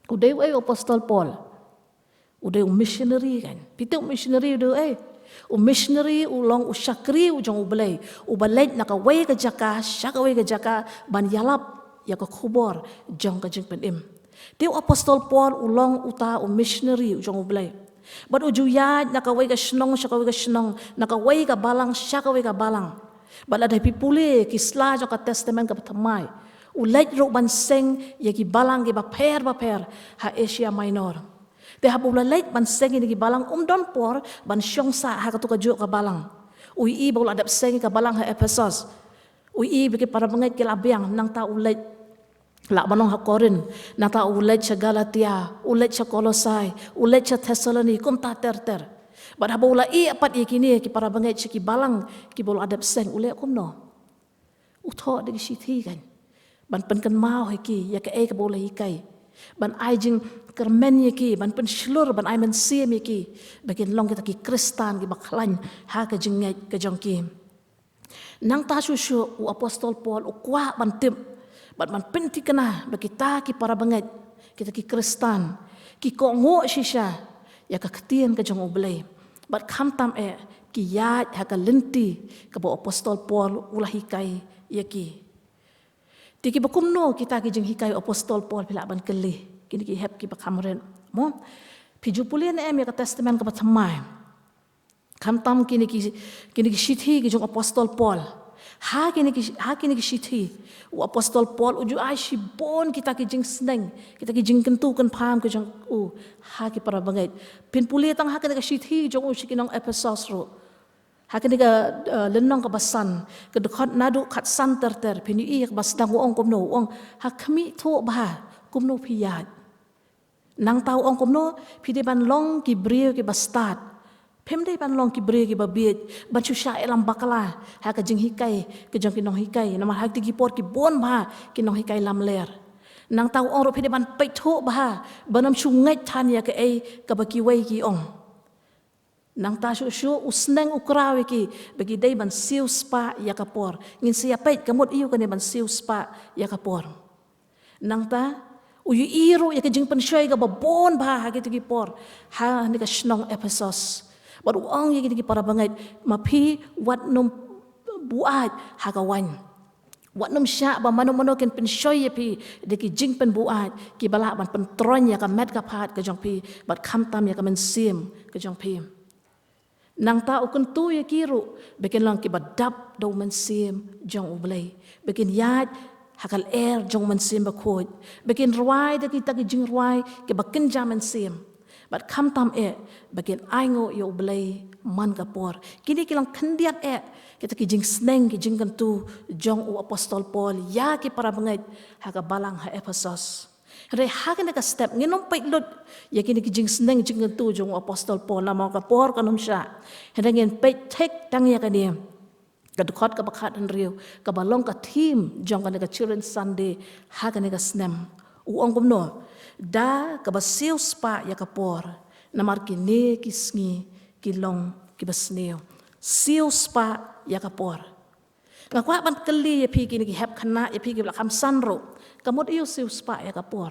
U dei uei u Apostol Paul? U dei u missionary kan. Phi tip u missionary u dei uei? U missionary u long u shakri u jong U Blei, uba leit na kawei ka jaka sha kawei ka jaka ban ïalap ïa ka khubor jong ka jingpynim. Te u Apostol Paul u long uta u missionary u jong U Blei. Bad u ju ïaid na kawei ka shnong sha kawei ka shnong, na kawei ka balang sha kawei ka balang. Bad lada phi pule ki sla jong ka Testament kaba thymmai, u leit ruh ban seng ïa ki balang kiba pher bapher ha Asia Minor. Te haba u la leit ban seng ïa ki balang, um don por ban shong sah ha kato kajuh ka balang. U ïohi ba u la dep seng ïa ka balang ha Ephesos. U ïohi ba ki para bangeit ki la biang, nangta u leit, lah ban ong ha Korinth, nangta u leit sha Galatia, u leit sha Kolosai, u leit sha Thessaloni, kumta ter ter. Bad haba u la ïeh pat ïa kine ki para bangeit sha ki balang kiba u la dep seng, u leh kumno? U thoh da ki shithi kan, ban pynkynmaw ha ki ïa kaei kaba u la hikai, ban ai jingkyrmen ïa ki, ban pynshlur, ban ai mynsiem ïa ki ba kin long kita ki Khristan kiba khlaiñ ha ka jingngeit ka jong ki. Nangta shuh shuh u Apostol Paul u kwah ban tip bad ban pynthikna ba kita ki para bangeit, kita ki Khristan, ki kohnguh shisha ïa ka ktien ka jong U Blei. Bad khamtam eh ki ïaid ha ka lynti kaba u Apostol Paul u la hikai ïa ki. Te kiba kumno kita ki jinghikai u Apostol Paul, phi lah ban kylli kine ki hep kiba kham rit, mo? Phi ju pule ne em ïa ka Testament kaba thymmai? Khamtam kine ki, kine ki shithi ki jong u Apostol Paul. Ha kine ki, ha kine ki shithi, u Apostol Paul u ju ai shibun kita ki jingsneng, kita ki jingkyntu kynpham ki jong u ha ki para bangeit. Phin pule tang ha kane ka shithi jong u sha ki nong Ephesos ruh, ha kane ka, eh, lynnong kaba san, ka dkhot naduh khatsan ter ter, phin ïohi ïa kaba sdang u ong kumno, u ong, ha khmih thuh bha kumno phi ïaid. Nangta u ong kumno, phi dei ban long ki briew kiba stad. Phim dei ban long ki briew kiba bieit, ban shu shah ïalam bakla ha ka jinghikai ka jong ki nonghikai, namar ha kito ki por ki bun bha ki nonghikai lamler. Nangta u ong ruh phi dei ban peit thuh bha, ban ym shu ngeit than ïa kaei kaba kiwei ki ong. Nangta shuh shuh u sneng u kraw ïa ki ba ki dei ban siewspah ïa ka por. Ngin sa ïa peit ka mut aïu kane ban siewspah ïa ka por. Nangta u ïohi ruh ïa ka jingpynshoi kaba bun bha ha kito ki por ha kane ka shnong Ephesos. Bad u ong ïa kito ki para bangeit, ma phi wat nym buaid ha ka waiñ. Wat nym shah ba mano mano kin pynshoi ïa phi da ki jingpynbuaid kiba lah ban pyntroiñ ïa ka met ka phad ka jong phi bad khamtam ïa ka mynsiem ka jong phi. Nangta u kyntu ïa ki ruh ba kin long kiba dap da u Mynsiem jong U Blei, ba kin ïaid ha ka lyer jong u Mynsiem Bakhuid, ba kin rwai da kita ki jingrwai kiba kynja mynsiem, bad khamtam eh ba kin ainguh ïa U Blei man ka por. Kine ki long khyndiat eh kita ki jingsneng, ki jingkyntu jong u Apostol Paul ïa ki para bangeit ha ka balang ha Ephesos. Hynrei ha kane ka step ngin ym peit lut ïa kine ki jingsneng jingkyntu jong u Apostol Paul namar ka por kan ym shah. Hynrei ngin peit thik tang ïa kane ka dkhot kaba khathynriew, kaba long ka theme jong kane ka Children's Sunday ha kane ka snem. U ong kumno? Da kaba siewspah ïa ka por, namar kine ki sngi ki long kiba sniew. Siewspah ïa ka por. Nga kwah ban kylli ïa phi kine ki hep khynnah, ïa phi kiba la kham san ruh, ka mut aïu siewspah ïa ka por?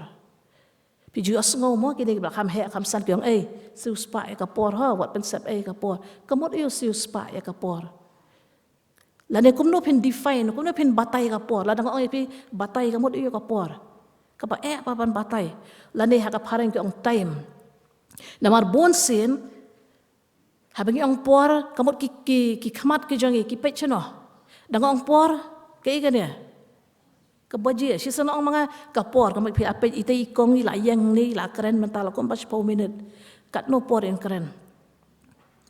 Phi ju ïohsngew mo, kine kiba la kham heh kham san ki ong, ei, siewspah ïa ka por ho, wat pynsep ei ka por. Ka mut aïu siewspah ïa ka por? Lane kumno phin define, kumno phin batai ka por? Lada nga ong ïa phi batai ka mut aïu ka por, kaba eh pat ban batai. Lane ha ka phareng ki ong time. Namar bunsien haba ngi ong por, ka mut ki, ki, ki khmat ki jong ngi ki peit shano? Da nga ong por, kaei kane? Ka baje. Shisien ong ma nga ka por, ka mut phi ap peit, ita i kong i la ïeng ne i la kren mynta la kum ba shiphew minit. Katno por in kren?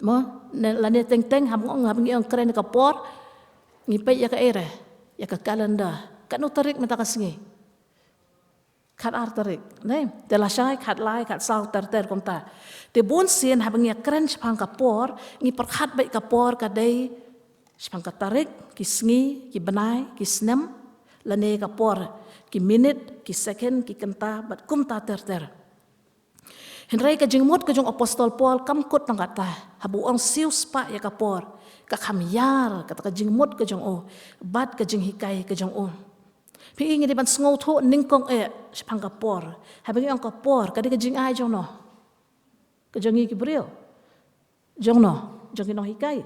Mo, ne, lane teng teng, haba ngi ong, haba ngi ong kren ïa ka por, ngi peit ïa kaei re, ïa ka calendar. Katno tarik mynta ka sngi? Khat ar tarik, ne? Te lashai, khat lai, khat saw, ter ter kumta. Te bun sien haba ngi ïa kren shaphang ka por, ngi pyrkhat beit ka por ka dei shaphang ka tarik, ki sngi, ki bnai, ki snem, lane ka por, ki minit, ki second, ki kynta, bad kumta ter ter. Hynrei ka jingmut ka jong u Apostol Paul kam kut tang katta, haba u ong siewspah ïa ka por, ka kham ïar, kata ka jingmut ka jong u, bad ka jinghikai ka jong u. Phi i ngi dei ban sngewthuh nyngkong eh shaphang ka por. Haba ngi ong ka por, ka dei ka jingai jong no? Ka jong ngi ki briew? Jong no? Jong ki nonghikai?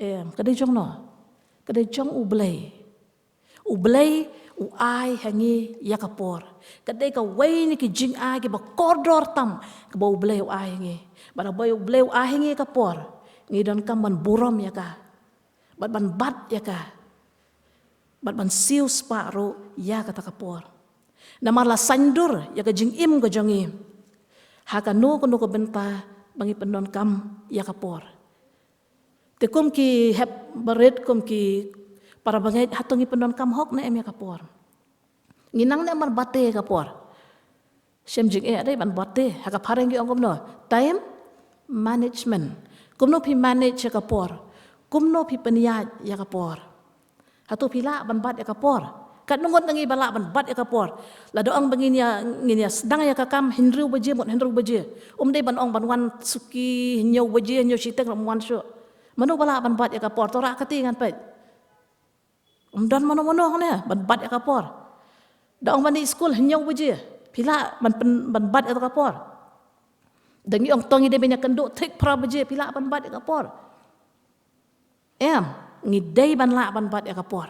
Em, ka dei jong no? Ka dei jong U Blei. U Blei u ai ha ngi ïa ka por. Ka dei kawei na ki jingai kiba kordor tam kaba U Blei u ai ha ngi. Bad haba U Blei u ai ha ngi ïa ka por, ngi donkam ban burom ïa ka, bad ban bat ïa ka, bad ban siewspah ruh ïa kata ka por. Namar la saiñdur ïa ka jingim ka jong ngi ha kano kano ka bynta ba ngi pyndonkam ïa ka por. Te kum ki hep barit, kum ki para bangeit, hato ngi pyndonkam hok ne em ïa ka por? Ngi nang ne em ban bate ïa ka por? Shem jingeh dei ban bate, ha ka phareng ki ong kumno? Time management. Kumno phi manage ïa ka por? Kumno phi pynïaid ïa ka por? Hato phi lah ban bat ïa ka por? Katno ngut na ngi ba lah ban bat ïa ka por? Lada ong ba ngin ïa, ngin ïa sdang ïa ka kam hynriew baje, mut hynriew baje. Um dei ban ong ban wan suki hynñiew baje, hynñiew shiteng ruh um wan shuh. Mano ba lah ban bat ïa ka por? To rah kti ngan peit. Um don mano mano hangne ban bat ïa ka por. Da ong ban dei skul hynñiew baje, phi lah ban pyn-, ban bat ïa ka por? Da ngi ong to ngi dei ban ïakynduh thik phra baje, phi lah ban bat ïa ka por? Em, ngi dei ban lah ban bat ïa ka por.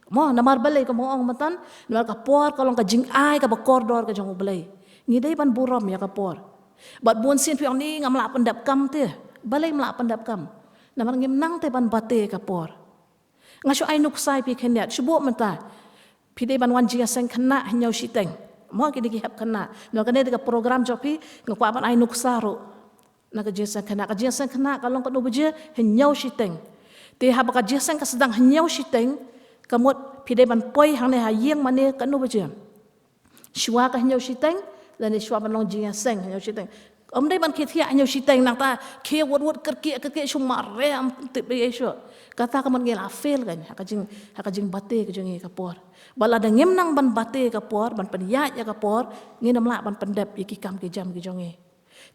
Mo, namar balei kumba nga ong mynta, namar ka por ka long ka jingai kaba kordor ka jong U Blei. Ngi dei ban burom ïa ka por. Bad bun sien phi ong ni ngam lah pyndep kam te. Balei ym lah pyndep kam? Namar ngim nang te ban bate ïa ka por. Nga shu ai nuksa ïa phi khyndiat, shu buh mynta. Phi dei ban wan jingïaseng khynnah hynñiew shiteng. Mo, kine ki hep khynnah. Namar kane dei ka program jong phi, nga kwah ban ai nuksa ruh. Na ka jingïaseng khynnah, ka jingïaseng khynnah ka long katno baje? Hynñiew shiteng. Te haba ka jingïaseng ka sdang hynñiew shiteng, ka mut phi dei ban poi hangne ha ïing mane katno baje? Shuwa ka hynñiew shiteng, lane shuwa ban long jingïaseng hynñiew shiteng. Ym dei ban khie thiah hynñiew shiteng, nangta khie wut wut, kyrkieh kyrkieh, shu mareh, ym tip ei ei shuh. Kata ka mut ngi la fail kan ha ka jing, ha ka jingbate ka jong ngi ïa ka por. Bad lada ngim nang ban bate ïa ka por, ban pynïaid ïa ka por, ngin ym lah ban pyndep ïa ki kam ki jam ki jong ngi.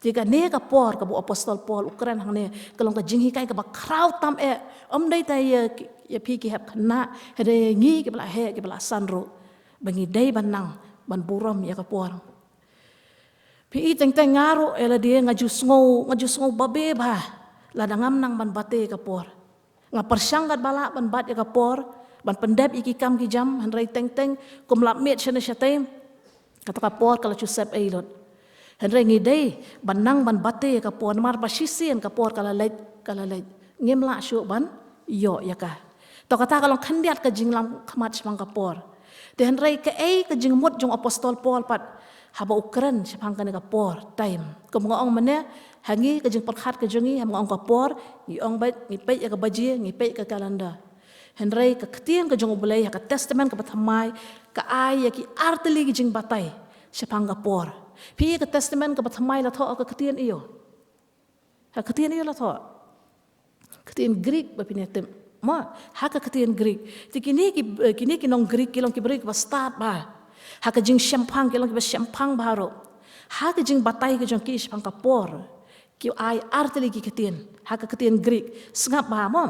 Te kane ka por kaba u Apostol Paul u kren hangne, ka long ka jinghikai kaba khraw tam eh, ym dei tang ïa ki, ïa phi ki hep khynnah, hynrei ïa ngi kiba la heh, kiba la san ruh, ba ngi dei ban nang ban burom ïa ka por. Phi i, teng teng nga ruh eh lade nga ju sngew, nga ju sngew babe bha lada ngam nang ban bate ïa ka por. Nga pyrshang katba lah ban bat ïa ka por, ban pyndep ïa ki kam ki jam, hynrei teng teng kum lap miet shane shatei, kata ka por ka la shu sep ei lut. Hynrei ngi dei ban nang ban bate ïa ka por, namar ba shisien ka por ka la leit, ka la leit. Ngim lah shuh ban ïoh ïa ka. To kata ka long khyndiat ka jinglam khmat shaphang ka por. Te hynrei kaei ka jingmut jong u Apostol Paul pat haba u kren shaphang kane ka por, time? Kum nga ong mynne, ha ngi ka jingpyrkhat ka jong ngi, haba nga ong ka por, ngi ong beit, ngi peit ïa ka baje, ngi peit ïa ka calendar. Hynrei ka ktien ka jong U Blei ha ka Testament kaba thymmai ka ai ïa ki artylli ki jingbatai shaphang ka por. Phi i, ka Testament kaba thymmai la thoh ha ka ktien aïu? Ha ka ktien aïu la thoh? Ktien Greek ba phin ïa tip. Mo, ha ka ktien Greek. Te kine ki, kine ki nong Greek ki long ki briew kiba stad bha. Ha ka jingshemphang ki long kiba shemphang bha ruh. Ha ka jingbatai ka jong ki shaphang ka por, ki ai artylli ki ktien ha ka ktien Greek. Sngap bha mo.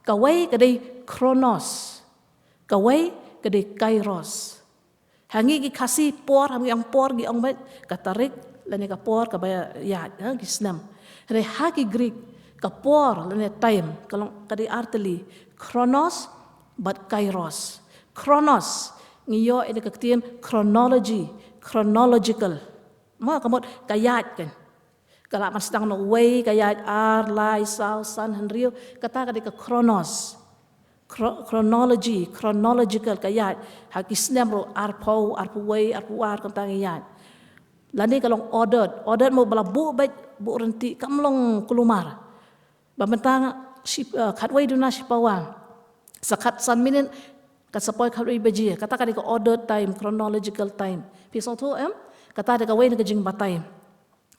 Kawei ka dei chronos. Kawei ka dei kairos. Ha ngi ki Khasi por, ha ngi ong por, ngi ong beit ka tarik, lane ka por kaba ïaid, ha, ki snem. Hynrei ha ki Greek, ka por lane time ka long, ka dei artylli, chronos bad kairos. Chronos ngi ïoh ïa ka ktien chronology, chronological. Mo, ka mut ka ïaid kan. Ka lah ban sdang na uwei, ka ïaid ar, lai, saw, san, hynriew, kata ka dei ka chronos. Chro-, chronology, chronological, ka ïaid ha ki snem ruh, arphew, arphew wei, arphew ar, kumta ngi ïaid. Lane ka long ordered, ordered mo ba la buh beit, buh ryntih, kam long kulmar. Ba mynta shi, eh, khatwei duna shipawa. Sa khatsan minit, kat sa poi khatwei baje. Kata ka dei ka ordered time, chronological time. Phi sngewthuh em? Kata dei kawei na ka jingbatai.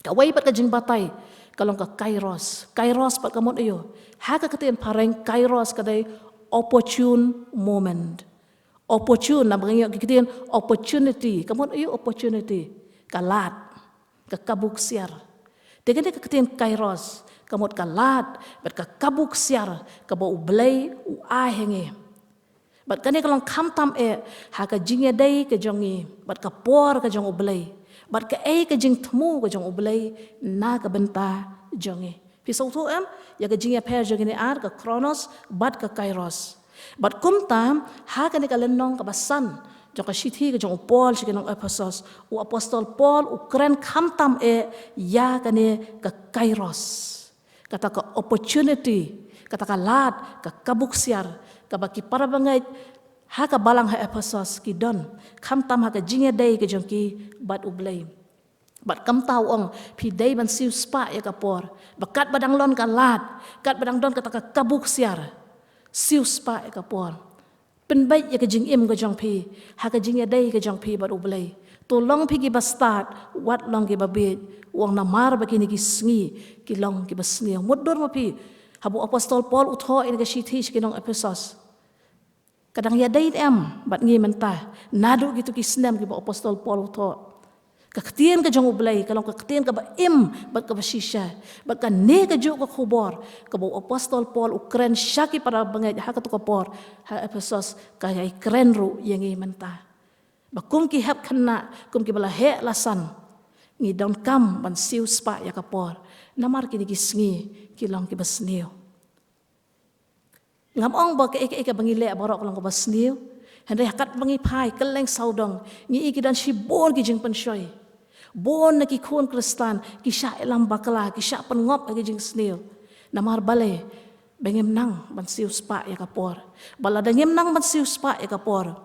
Kawei pat ka jingbatai ka long ka kairos. Kairos pat ka mut aiu? Ha ka ktien phareng kairos ka dei opportune moment. Opportune, na ba ngi ïoh ki ktien opportunity. Ka mut aiu opportunity? Ka lad, ka kabu ksiar. Te kane ka ktien kairos ka mut ka lad bad ka kabu ksiar kaba U Blei u ai ha ngi. Bad kane ka long khamtam eh ha ka jingïadei ka jong ngi bad ka por ka jong U Blei, bad kaei ka jingthmu ka jong U Blei na ka bynta jong ngi. Phi sngewthuh em ïa ka jingïapher jong kine ar, ka chronos bad ka kairos? Bad kumta, ha kane ka lynnong kaba san jong ka shithi ka jong u Paul sha ki nong Ephesos, u apostol Paul u kren khamtam eh ïa kane ka kairos. Kata ka opportunity, kata ka lad, ka kabu ksiar kaba ki para bangeit ha ka balang ha Ephesos ki don, khamtam ha ka jingïadei ka jong ki bad U Blei. Bad kumta u ong, phi dei ban siewspah ïa ka por. Ba katba dang don ka lad, katba dang don kata ka kabu ksiar, siewspah ïa ka por. Pynbeit ïa ka jingim ka jong phi ha ka jingïadei ka jong phi bad U Blei. To long phi kiba stad, wat long kiba bieit. U ong namar ba kine ki sngi ki long kiba sniew. Mutdur ma phi haba u apostol Paul u thoh ïa ka shithi sha ki nong Ephesos? Ka dang ïadei ne em bad ngi mynta naduh kito ki snem kiba u apostol Paul u thoh? Ka ktien ka jong U Blei ka long ka ktien kaba im bad kaba shisha. Bad kane kajuh ka khubor kaba u apostol Paul u kren sha ki para bangeit ha kato ka por ha Ephesos, ka ïai kren ruh ïa ngi mynta. Ba kum ki hep khynnah, kum kiba la heh la san, ngi donkam ban siewspah ïa ka por. Namar kine ki sngi ki long kiba sniew. Ngam ong ba kaei kaei kaba ngi leh baroh ka long kaba sniew. Hynrei ha katba ngi phai kylleng sawdong, ngi i ki don shibun ki jingpynshoi. Bun na ki khun Khristan ki shah ïalam bakla, ki shah pynngop ha ki jingsniew. Namar balei? Ba ngim nang ban siewspah ïa ka por. Ba lada ngim nang ban siewspah ïa ka por,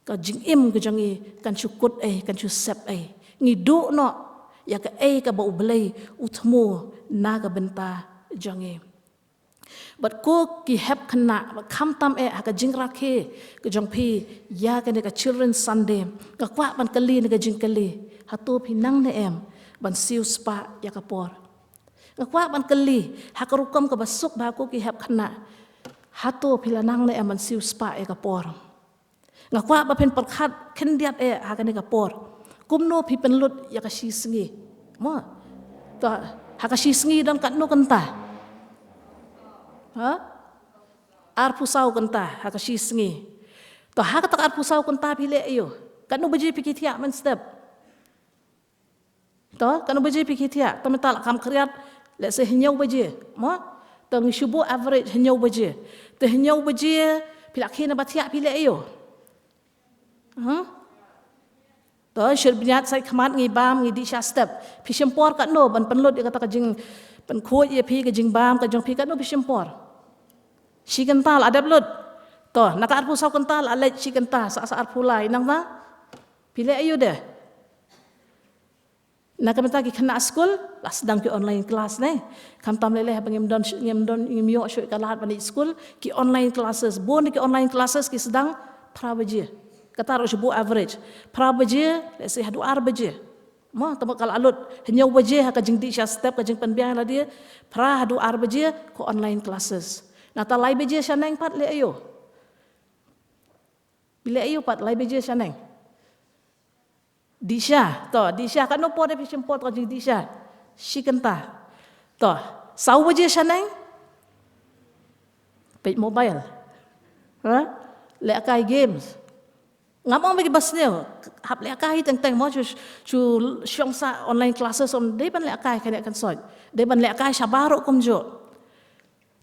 ka jingim ka jong ngi kan shu kut ei, kan shu sep ei. Ngi duh noh ïa kaei kaba U Blei u thmu na ka bynta jong ngi. Bad ko ki hep khynnah, bad khamtam eh ha ka jingrakhe ka jong phi ïa kane ka Children's Sunday, nga kwah ban kylli na ka jingkylli, hato phi nang ne em ban siewspah ïa ka por? Nga kwah ban kylli ha ka rukom kaba suk bha, ko ki hep khynnah, hato phi la nang ne em ban siewspah ïa ka por? Nga kwah ba phin pyrkhat khyndiat eh ha kane ka por. Kumno phi pynlut ïa ka shi sngi? Mo. To, ha ka shi sngi don katno kynta? Ha? Arphew saw kynta ha ka shi sngi. To, ha kata ka arphew saw kynta phi leh aiu? Katno baje phi ki thiah mynstep? To, katno baje phi ki thiah? To mynta la kham khriat, let's say hynñiew baje. Mo? To ngi shu buh average hynñiew baje. To hynñiew baje phi la khie na ba thiah phi leh aiu? Huh? To, shir bniat sait khmat ngi bam, ngi dih sha step. Phi shim por katno ban pynlut ïa kata ka jingpynkhuid ïa phi, ka jingbam ka jong phi, katno phi shim por? Shi kynta la dep lut. To, na ka arphew saw kynta la leit shi kynta, sa sa arphew lai, nangta phi leh aiu de? Na ka bynta ki khynnah skul la sdang ki online class ne. Khamtam lei lei haba ngim don, ngim don, ngim ïoh shuh ka lad ban leit skul, ki online classes, bun ki online classes ki sdang phra baje. Kata ruh shu buh average. Phra baje, let's say haduh ar baje. Mo, tangba ka la lut hynñiew baje ha ka jingdih sha step, ka jingpynbiang lade, phra haduh ar baje ka online classes. Nangta lai baje shaneng pat leh aiu? Phi leh aiu pat lai baje shaneng? Dih sha, to, dih sha, katno por phi shim por to ka jingdih sha? Shi kynta. To, saw baje shaneng? Peit mobile. Ha? Lehkai games. Ngam ong ba kiba sniew, hap lehkai teng teng mo, shu, shu shong sha online classes, ym dei ban lehkai khyndiat khynsoit. Dei ban lehkai shabar ruh kumjuh.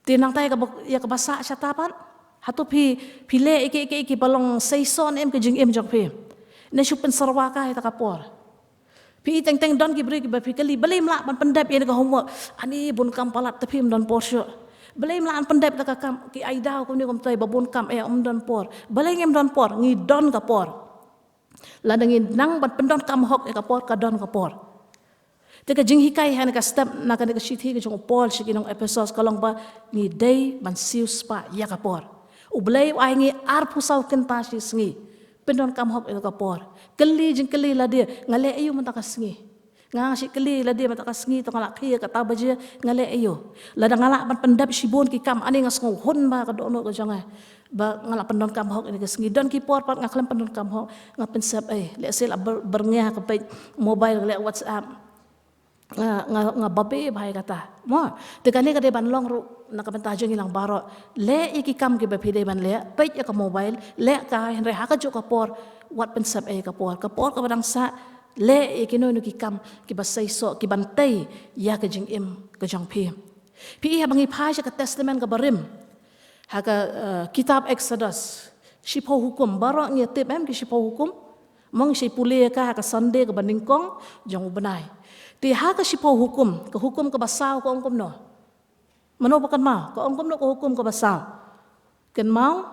Te nangta ïa kaba, ïa kaba sah shata pat, hato phi, phi leh ïa kiei kiei kiba long season em ka jingim jong phi? Ne shu pynsyrwa kai ïa kata ka por. Phi i teng teng don ki briew kiba phi kylli, balei ym lah ban pyndep ïa kane ka homework? Ani bun kam palat te phim don por shuh. Balei ym lah ban pyndep ïa kata ka kam, ki ai daw kumne kumtai ba bun kam, eh, ym don por. Balei ngim don por? Ngi don ka por. Lada ngi nang ban pyndonkam hok ïa ka por, ka don ka por. Te ka jinghikai ha kane ka step na kane ka shithi ka jong u Paul sha ki nong Ephesos ka long ba ngi dei ban siewspah ïa ka por. U Blei u ai ngi arphew saw kynta shi sngi. Pyndonkam hok ïa ka por. Kylli jingkylli lade, nga leh aïu mynta ka sngi? Nga shu kylli lade mynta ka sngi to nga la khie kata baje, nga leh aïu? Lada nga lah ban pyndep shibun ki kam, ani nga sngew hun ba ka dohnud ka jong nga ba nga la pyndonkam hok ïa ka sngi. Don ki por pat nga khlem pyndonkam hok, nga pynsep, eh, lehse la ber-, byrngeh ka peit mobile, leh WhatsApp. Nga, nga, nga babe bha ïa kata. Mo, te kane ka dei ban long ruh na ka bynta jong ngi lang baroh. Leh ïa ki kam kiba phi dei ban leh, peit ïa ka mobile, leh ka, hynrei ha kajuh ka por wat pynsep ïa ka por. Ka por kaba dang sah, leh ïa kino kino ki kam kiba seisoh, kiban tei ïa ka jingim ka jong phi. Phi i haba ngi phai sha ka Testament kaba rim, ha ka, eh, kitab Exodus, shiphew hukum, baroh ngi tip em ki shiphew hukum? Mo, ngi shait pule ïa ka ha ka Sunday kaba nyngkong jong u bnai. Te ha ka shiphew hukum, ka hukum kaba saw ka ong kumno? Mano ba kynmaw, ka ong kumno ka hukum kaba saw? Kynmaw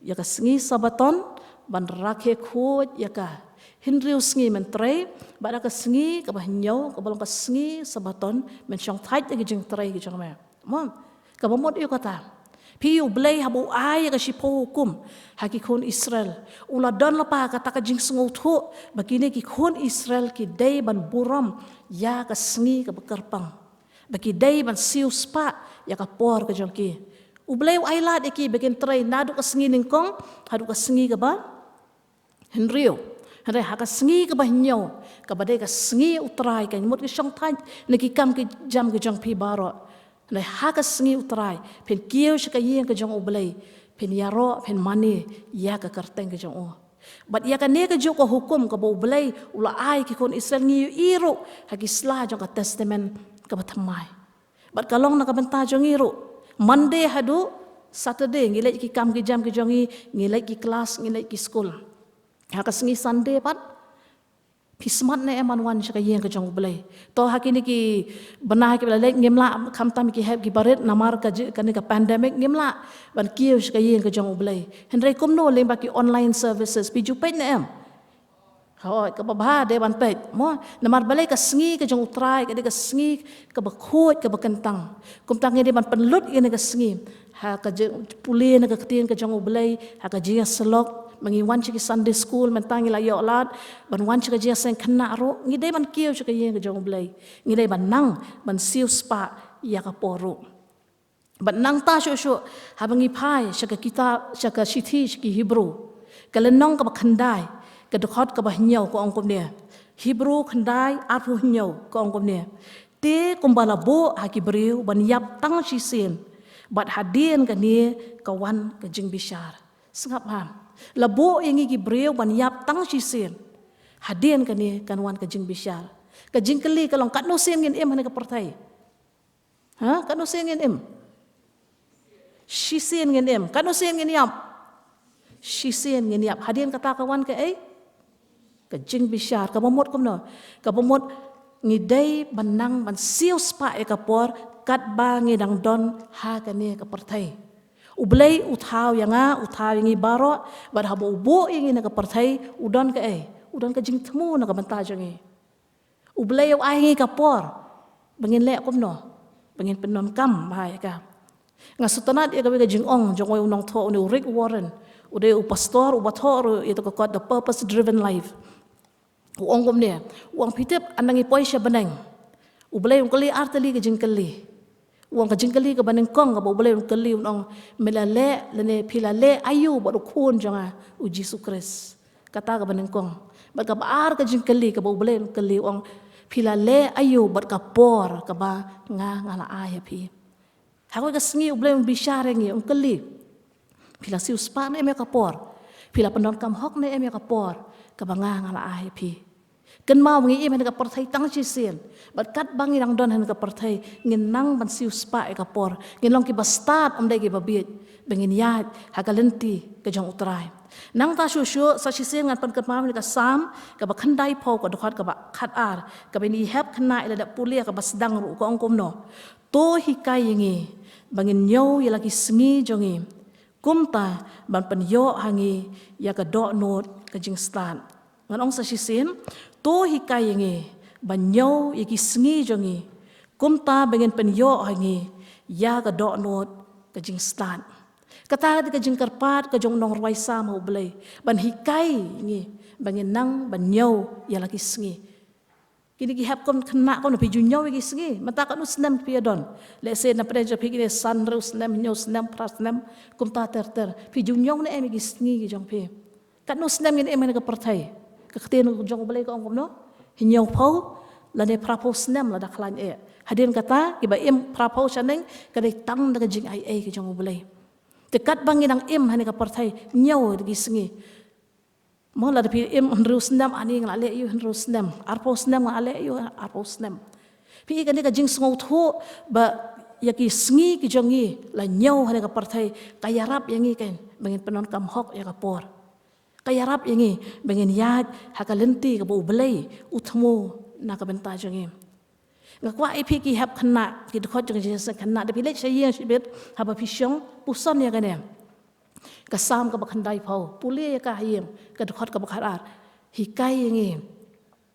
ïa ka sngi Sabaton ban rakhe khuid ïa ka. Hynriew sngi men trei, bad ha ka sngi kaba hynñiew kaba long ka sngi Sabaton men shongthait ïa ka jingtrei ka jong me. Mo, kaba mut ïa kata. Phi i u Blei haba u ai ïa ka shiphew hukum ha ki khun Israel, u la don lypa kata ka jingsngewthuh ba kine ki khun Israel ki dei ban burom ïa ka sngi kaba kyrpang, ba ki dei ban siewspah ïa ka por ka jong ki. U Blei u ai lad ïa ki ba kin trei naduh ka sngi nyngkong haduh ka sngi kaba hynriew. Hynrei ha ka sngi kaba hynñiew, kaba dei ka sngi u Trai, kan mut ki shongthait na ki kam ki jam ki jong phi baroh. Hynrei ha ka sngi u Trai phin kiew sha ka ïing ka jong u Blei, phin ïaroh, phin mane ïa ka kyrteng ka jong u. Bad ïa kane kajuh ka hukum kaba u Blei u la ai ki khun Israel ngi ïohi ruh ha ki sla jong ka Testament kaba thymmai. Bad ka long na ka bynta jong ngi ruh. Monday haduh Saturday ngi leit ki kam ki jam ki jong ngi, ngi leit ki klas, ngi leit ki skul. Ha ka sngi Sunday pat, phi smat ne em ban wan sha ka ïing ka jong u Blei? To ha kine ki bnai kiba la leit ngim lah, khamtam ki hep ki barit, namar ka ji-, kane ka pandemic ngim lah ban kiew sha ka ïing ka jong u Blei. Hynrei kumno lyngba ki online services, phi ju peit ne em? Hooid, kaba bha dei ban peit. Mo, namar balei ka sngi ka jong u Trai ka dei ka sngi kaba khuid, kaba kyntang. Kumta ngi dei ban pynlut ïa kane ka sngi ha ka jing-, pule na ka ktien ka jong u Blei, ha ka jingïasyllok, ba ngi wan sha ki Sunday school, mynta ngi la ïoh lad ban wan sha ka jingïaseng khynnah ruh, ngi dei ban kiew sha ka ïing ka jong u Blei. Ngi dei ban nang ban siewspah ïa ka por ruh. Bad nangta shuh shuh, haba ngi phai sha ka kitab, sha ka shithi sha ki Hebru, ka lynnong kaba khyndai, ka dkhot kaba hynñiew ka ong kumne. Hebru khyndai arphew hynñiew ka ong kumne. Te kumba la buh ha ki briew ban ïap tang shisien, bad hadien kane ka wan ka jingbishar. Sngap ha. La buh ïa ngi ki briew ban ïap tang shisien, hadien kane kan wan ka jingbishar. Ka jingkylli ka long, katno sien ngin im ha kane ka pyrthei? Ha, katno sien ngin im? Shisien ngin im. Katno sien ngin ïap? Shisien ngin ïap. Hadien kata ka wan kaei? Ka jingbishar. Kaba mut kumno? Kaba mut ngi dei ban nang ban siewspah ïa ka por katba ngi dang don ha kane ka pyrthei. U Blei u thaw ïa nga, u thaw ïa ngi baroh, bad haba u buh ïa ngi na ka pyrthei, u don kaei? U don ka jingthmu na ka bynta jong ngi. U Blei u ai ngi ka por ba ngin leh kumno? Ba ngin pyndonkam bha ïa ka. Nga sngewtynnat ïa kawei ka jingong jong uwei u nongthoh, une u Rick Warren, u dei u pastor uba thoh ruh ïa ka kot The Purpose Driven Life. U ong kumne, u ong, phi tip, ynda ngi poi sha bneng, u Blei un kylli artylli ka jingkylli. U ong ka jingkylli kaba nyngkong kaba u Blei un kylli, un ong, me la leh, lane phi la leh aïu bad u khun jong nga u Jisu Khrist? Kata kaba nyngkong. Bad kaba ar ka jingkylli kaba u Blei un kylli, u ong, phi la leh aïu bad ka por kaba nga, nga la ai ha phi? Ha kawei ka sngi u Blei un bishar ïa ngi, un kylli, phi la siewspah ne em ïa ka por? Phi la pyndonkam hok ne em ïa ka por kaba nga, nga la ai ha phi? Kynmaw, ngi im ha kane ka pyrthei tang shisien. Bad katba ngi dang don ha kane ka pyrthei, ngin nang ban siewspah ïa ka por. Ngin long kiba stad, ym dei kiba bieit, ba ngin ïaid ha ka lynti ka jong u Trai. Nangta shuh shuh, sa shisien ngan pynkynmaw ïa ka Salm kaba khyndaiphew, ka dkhot kaba khatar, kaba ngi hep khynnah ïa lade pule, kaba sdang ruh, ka ong kumno. To hikai ïa ngi ba ngin ñiew ïa la ki sngi jong ngi, kumta ban pynïoh ha ngi ïa ka dohnud ka jingstad. Ngan ong sa shisien, to hikai ïa ngi Ban ñiew ïa ki sngi jong ngi, kumta ba ngin pynïoh ha ngi ïa ka dohnud ka jingstad. Kata ka dei ka jingkyrpad ka jong u nongrwai Salm ha U Blei ban hikai ngi ba ngin nang ban ñiew ïa la ki sngi. Kine ki hep kum khynnah kum phi ju ñiew ïa ki sngi, mynta katno snem phi ïa don. Let's say na pdeng jong phi kine san, hynriew snem, hynñiew snem, phra snem, kumta ter ter. Phi ju ñiew ne em ïa ki sngi ki jong phi. Katno snem ngin im ha kane ka pyrthei? Ka ktien jong U Blei ka ong kumno? Hynñiewphew lane phraphew snem lada khlaiñ eh. Hadien kata kiba im phraphew shaneng ka dei tang da ka jingaiei ka jong U Blei. Te katba ngi dang im ha kane ka pyrthei, ñiew ïa ki sngi. Mo lada phi im hynriew snem, ani nga la leh ïa u hynriew snem, arphew snem nga la leh ïa u arphew snem. Phi i kane ka jingsngewthuh ba ïa ki sngi ki jong ngi la ñiew ha kane ka pyrthei ka ïarap ïa ngi kein ba ngin pyndonkam hok ïa ka por. Ka ïarap ïa ngi ba ngin ïaid ha ka lynti kaba U Blei u thmu na ka bynta jong ngi. Nga kwah ïa phi ki hep khynnah, ki dkhot jong ka jingïaseng khynnah, da phi leit sha ïing shibit haba phi shong, puson ïa kane. Ka Salm kaba khyndaiphew, pule ïa ka ha ïing, ka dkhot kaba khatar. Hikai ïa ngi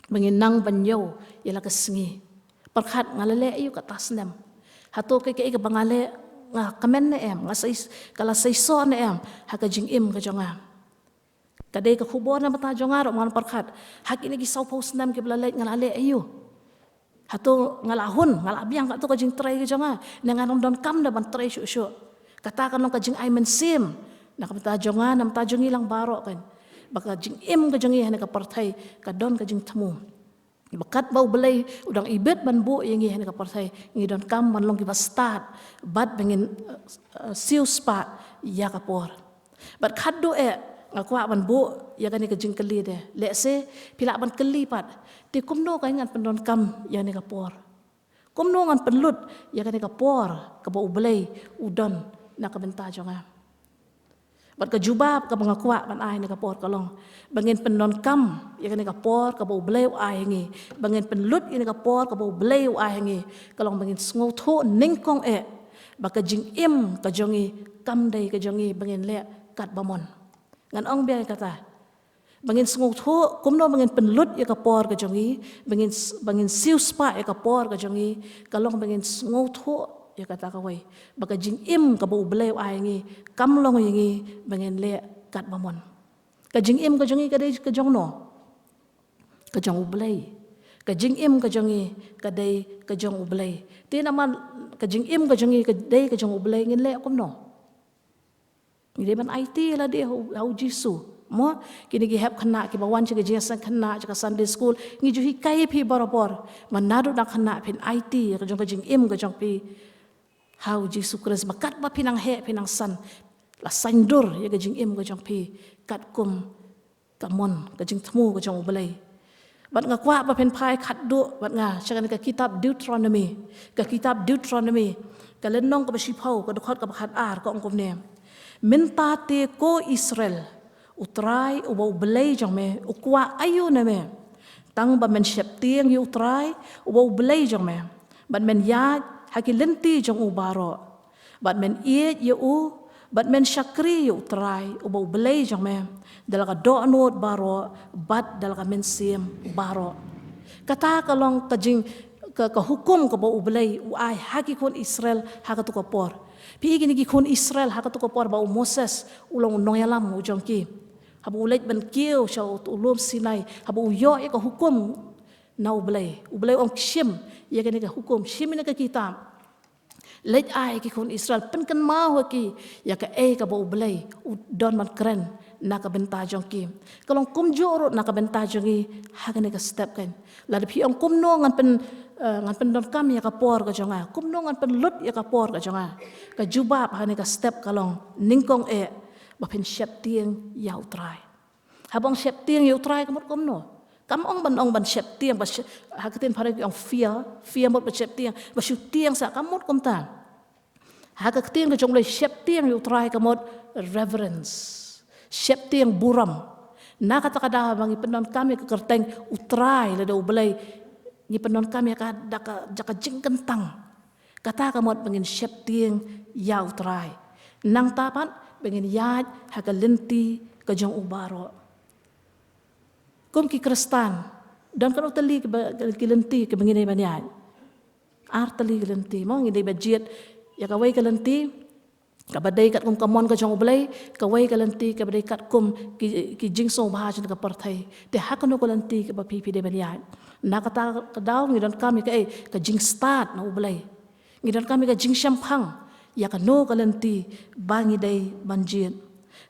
ba ngin nang ban ñiew ïa la ka sngi. Pyrkhat, nga la leh aïu katto snem? Hato kaei kaei kaba nga leh nga kmen ne em, nga sei, ka la seisoh ne em ha ka jingim ka jong nga? Ka dei ka khubor na bynta jong nga ruh, ngan pyrkhat, ha kine ki sawphew snem kiba la leit nga la leh aïu? Hato nga la hun, nga la biang katto ka jingtrei ka jong nga, ne ngan ym donkam da ban trei shuh shuh? Kata kan long ka jingai mynsiem na ka bynta jong nga, na bynta jong ngi lang baroh kein. Ba ka jingim ka jong ngi ha kane ka pyrthei ka don ka jingthmu. Ba katba U Blei u dang ibit ban buh ïa ngi ha kane ka pyrthei, ngi donkam ban long kiba stad bad ba ngin, eh, eh, siewspah ïa ka por. Bad khadduh eh nga kwah ban buh ïa kane ka jingkylli de. Let's say phi lah ban kylli pat, te kumno kein ngan pyndonkam ïa kane ka por? Kumno ngan pynlut ïa kane ka por kaba U Blei u don na ka bynta jong nga? Bad ka jubab kaba nga kwah ban ai ha kane ka por ka long ba ngin pyndonkam ïa kane ka por kaba U Blei u ai ha ngi, ba ngin pynlut ïa kane ka por kaba U Blei u ai ha ngi, ka long ba ngin sngewthuh nyngkong eh ba ka jingim ka jong ngi kam dei ka jong ngi ba ngin leh katba mon. Ngan ong biang ïa kata. Ba ngin sngewthuh kumno ba ngin pynlut ïa ka por ka jong ngi, ba ngin s-, ba ngin siewspah ïa ka por ka jong ngi, ka long ba ngin sngewthuh ïa kata kawei, ba ka jingim kaba U Blei u ai ha ngi kam long ïa ngi ba ngin leh katba mon. Ka jingim ka jong ngi ka dei ka jong no? Ka jong U Blei. Ka jingim ka jong ngi ka dei ka jong U Blei. Te namar ka jingim ka jong ngi ka dei ka jong U Blei, ngin leh kumno? Ngi dei ban aiti lade ha U, ha U Jisu. Mo, kine ki hep khynnah kiba wan sha ka jingïaseng khynnah, sha ka Sunday school, ngi ju hikai ïa phi barabor. Ba naduh dang khynnah phin aiti ïa ka jong ka jingim ka jong phi ha U Jisu Khrist, ba katba phi nang heh phi nang san, la saiñdur ïa ka jingim ka jong phi katkum ka mon, ka jingthmu ka jong U Blei. Bad nga kwah ba phin phai khadduh bad nga sha kane ka kitab Deuteronomy, ka kitab Deuteronomy, ka lynnong kaba shiphew, ka dkhot kaba khatar, ka ong kumne: Mynta te ko Israel, U Trai uba U Blei jong me u kwah aïu na me, tang ba men sheptieng ïa U Trai uba U Blei jong me, bad men ïaid ha ki lynti jong u baroh, bad men ïeit ïa u, bad men shakri ïa U Trai uba U Blei jong me da la ka dohnud baroh bad da la ka mynsiem baroh. Kata ka long ka jing, ka, ka hukum kaba U Blei u ai ha ki khun Israel ha kato ka por. Phi i kine ki khun Israel ha kato ka por ba u Moses u long u nongïalam u jong ki, haba u leit ban kiew sha u, u lum Sinai, haba u ïoh ïa ka hukum na U Blei, U Blei u ong shim ïa kane ka hukum, shim ïa kane ka kitab. Leit ai ki khun Israel, pynkynmaw ha ki ïa kaei kaba U Blei u don ban kren na ka bynta jong ki. Ka long kumjuh ruh na ka bynta jong ngi ha kane ka step kan. Lada phi ong kumno ngan pyn, eh, ngan pyndonkam ïa ka por ka jong nga, kumno ngan pynlut ïa ka por ka jong nga, ka jubab ha kane ka step ka long nyngkong eh ba phin sheptieng ïa U Trai. Haba ong sheptieng ïa U Trai ka mut kumno? Kam ong ban ong ban sheptieng, ba she-, ha ka ktien phareng ki ong fear, fear mut ban sheptieng, ba shu tieng sa, kam mut kumta. Ha ka ktien ka jong U Blei sheptieng ïa U Trai ka mut reverence. Sheptieng burom. Na kata ka daw ba ngi pyndonkam ïa ka kyrteng U Trai lada U Blei, ngi pyndonkam ïa ka da ka, da ka jingkyntang. Kata ka mut ba ngin sheptieng ïa U Trai. Nangta pat ba ngin ïaid ha ka lynti ka jong u baroh. Kum ki Khristan, Don katno tylli ki lynti kiba ngi dei ban ïaid? Ar tylli ki lynti mo, ngi dei ban jied ïa kawei ka lynti kaba dei katkum ka mon ka jong U Blei, kawei ka lynti kaba dei katkum ki, ki jingsngewbha jong ka pyrthei. Te ha kano ka lynti kaba phi, phi dei ban ïaid? Na kata ka daw ngi donkam ïa kaei? Ka jingstad na U Blei. Ngi donkam ïa ka jingshemphang ïa kano ka lynti ba ngi dei ban jied.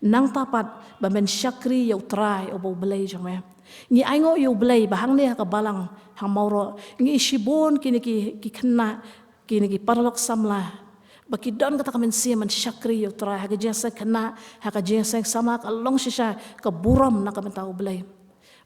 Nangta pat ba men shakri ïa U Trai uba U Blei jong me. Ngi ainguh ïa U Blei ba hangne ha ka balang ha Mawroh ngi shibun kine ki, ki khynnah, kine ki paralok samla ba ki don kata ka mynsiem ban shakri ïa U Trai ha ka jingïaseng khynnah, ha ka jingïaseng samla, ka long shisha ka burom na ka bynta U Blei.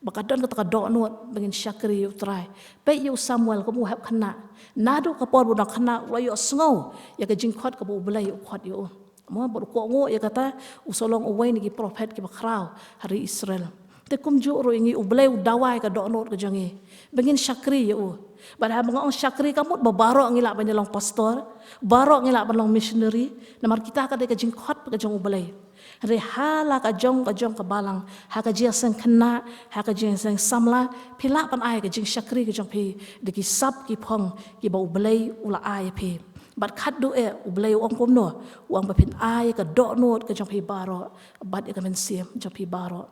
Ba ka don kata ka dohnud ba ngin shakri ïa U Trai. Peit ïa u Samuel kum u hep khynnah. Naduh ka por ba u dang khynnah u la ïohsngew ïa ka jingkhot kaba U Blei u khot ïa u. Mo, bad u kohnguh ïa kata u sa long uwei na ki prophet kiba khraw ha ri Israel. Te kumjuh ruh ïa ngi, U Blei u dawa ïa ka dohnud ka jong ngi ba ngin shakri ïa u. Bad haba nga ong shakri kam mut ba baroh ngi lah ban ïa long pastor, baroh ngi lah ban long missionary, namar kita ka dei ka jingkhot ka jong U Blei. Hynrei ha la ka jong ka jong ka balang, ha ka jingïaseng khynnah, ha ka jingïaseng samla, phi lah ban ai ka jingshakri ka jong phi da ki sap ki phong kiba U Blei u la ai ïa phi. Bad khatduh eh U Blei u ong kumno? U ong ba phin ai ka dohnud ka jong phi baroh bad ïa ka mynsiem jong phi baroh.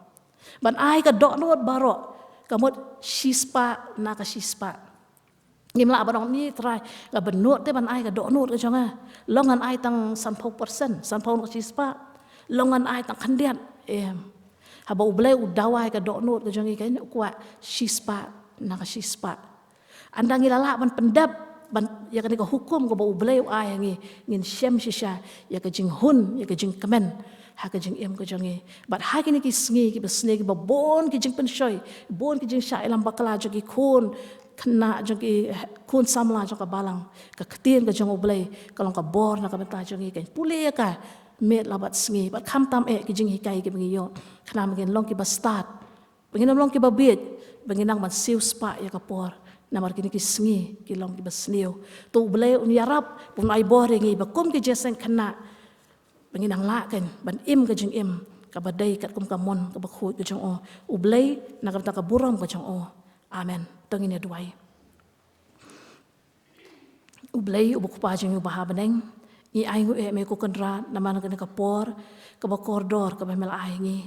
Ban ai ka dohnud baroh ka mut shispah na ka shispah. Ngim lah ban ong, ni Trai, nga bynnud te ban ai ka dohnud ka jong nga. Long ngan ai tang sanphew percent, sanphew na ka shispah. Long ngan ai tang khyndiat. Em. Haba U Blei u dawa ïa ka dohnud ka jong ngi, kan, u kwah shispah na ka shispah. Ynda ngi la lah ban pyndep ban ïa kane ka hukum kaba U Blei u ai ha ngi, ngin shem shisha ïa ka jinghun, ïa ka jingkmen ha ka jingim ka jong ngi. Bad ha kine ki sngi kiba sniew, kiba bun ki jingpynshoi, bun ki jingshah ïalam bakla jong ki khun khynnah, jong ki khun samla jong ka balang, ka ktien ka jong U Blei ka long ka bor na ka bynta jong ngi. Kan pule ïa ka miet la bad sngi, bad khamtam eh ki jinghikai kiba ngi ïoh, khnang ba ngin long kiba stad, ba ngin ym long kiba bieit, ba ngin nang ban siewspah ïa ka por. Namar kine ki sngi ki long kiba sniew. To U Blei un ïarap, un ai bor ïa ngi ba kum ki jingïaseng khynnah ba ngin nang lah, kan, ban im ka jingim kaba dei katkum ka mon kaba khuid ka jong u. U Blei na ka bynta ka burom ka jong u. Amen. To ngin ïa duwai. U Blei uba U Kpa jong ngi uba ha bneng, ngi ainguh ïa me ko Kynrad namar kane ka por kaba kordor kaba me la ai ngi,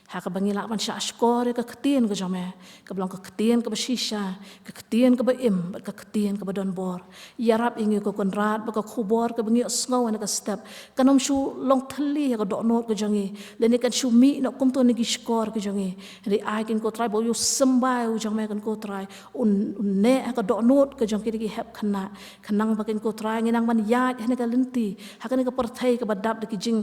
ha kaba ngi lah ban shah shkor ïa ka ktien ka jong me, kaba long ka ktien kaba shisha, ka ktien kaba im, bad ka ktien kaba don bor. Ïarap ïa ngi ko Kynrad ba ka khubor kaba ngi ïohsngew ha kane ka step kan ym shu long thylli ha ka dohnud ka jong ngi, lane kan shu mih noh kumto na ki shkor ka jong ngi. Hynrei ai, kan ko Trai, ba u symbai u jong me, kan ko Trai, un, un neh ha ka dohnud ka jong kine ki hep khynnah, khnang ba, kan ko Trai, ngin nang ban ïaid ha kane ka lynti, ha kane ka pyrthei kaba dap da ki jing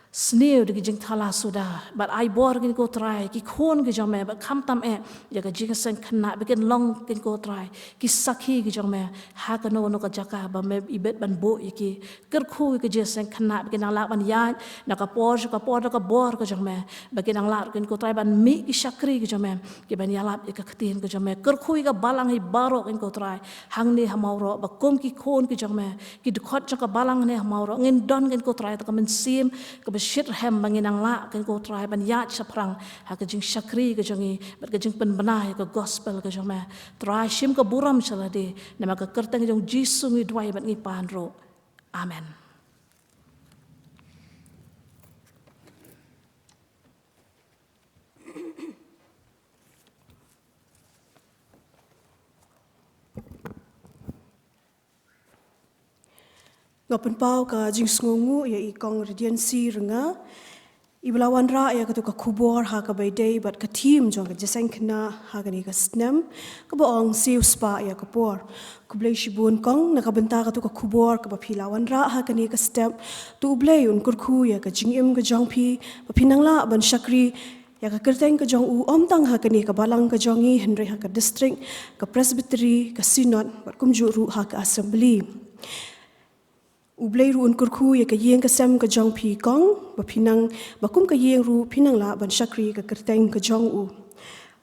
sniew, da ki jingthala suda. Bad ai bor, kan ko Trai, ki khun ki jong me, bad khamtam eh ïa ka jingïaseng khynnah, ba kin long, kan ko Trai, ki sakhi ki jong me ha kano kano ka jaka ba me ibit ban buh ïa ki. Kyrkhu ïa ka jingïaseng khynnah ba kin nang lah ban ïaid na ka por sha ka por da ka bor ka jong me, ba kin nang lah, kan ko Trai, ban mih ki shakri ki jong me kiban ïalap ïa ka ktien ka jong me. Kyrkhu ïa ka balang hi baroh, kan ko Trai, hangne ha Mawroh, ba kum ki khun ki jong me, ki dkhot jong ka balang hangne ha Mawroh, ngin don, kan ko Trai, ta ka mynsiem kaba shitrhem ba ngin nang lah, kan ko Trai, ban ïaid shaphrang ha ka jingshakri ka jong ngi bad ka jingpynbna ïa ka gospel ka jong me. Trai, shim ka burom sha lade, namar ka kyrteng jong U Jisu ngi duwai bad ngi pan ruh. Amen. Nga pynpaw ka jingsngewnguh ïa i Kong Radiancy Rynga, iba la wanrah ïa kato ka khubor ha kaba ïadei bad ka theme jong ka jingïaseng khynnah ha kane ka snem, kaba ong Siewspah ïa ka por. Khublei shibun Kong na ka bynta kato ka khubor kaba phi la wanrah ha kane ka step. To U Blei un kyrkhu ïa ka jingim ka jong phi, ba phin nang lah ban shakri ïa ka kyrteng ka jong u, ym tang ha kane ka balang ka jong ngi, hynrei ha ka district, ka presbytery, ka synod, bad kumjuh ruh ha ka assembly. U Blei ruh un kyrkhu ïa ka ïing ka sem ka jong phi Kong, ba phin nang, ba kum ka ïing ruh phin nang lah ban shakri ïa ka kyrteng ka jong u.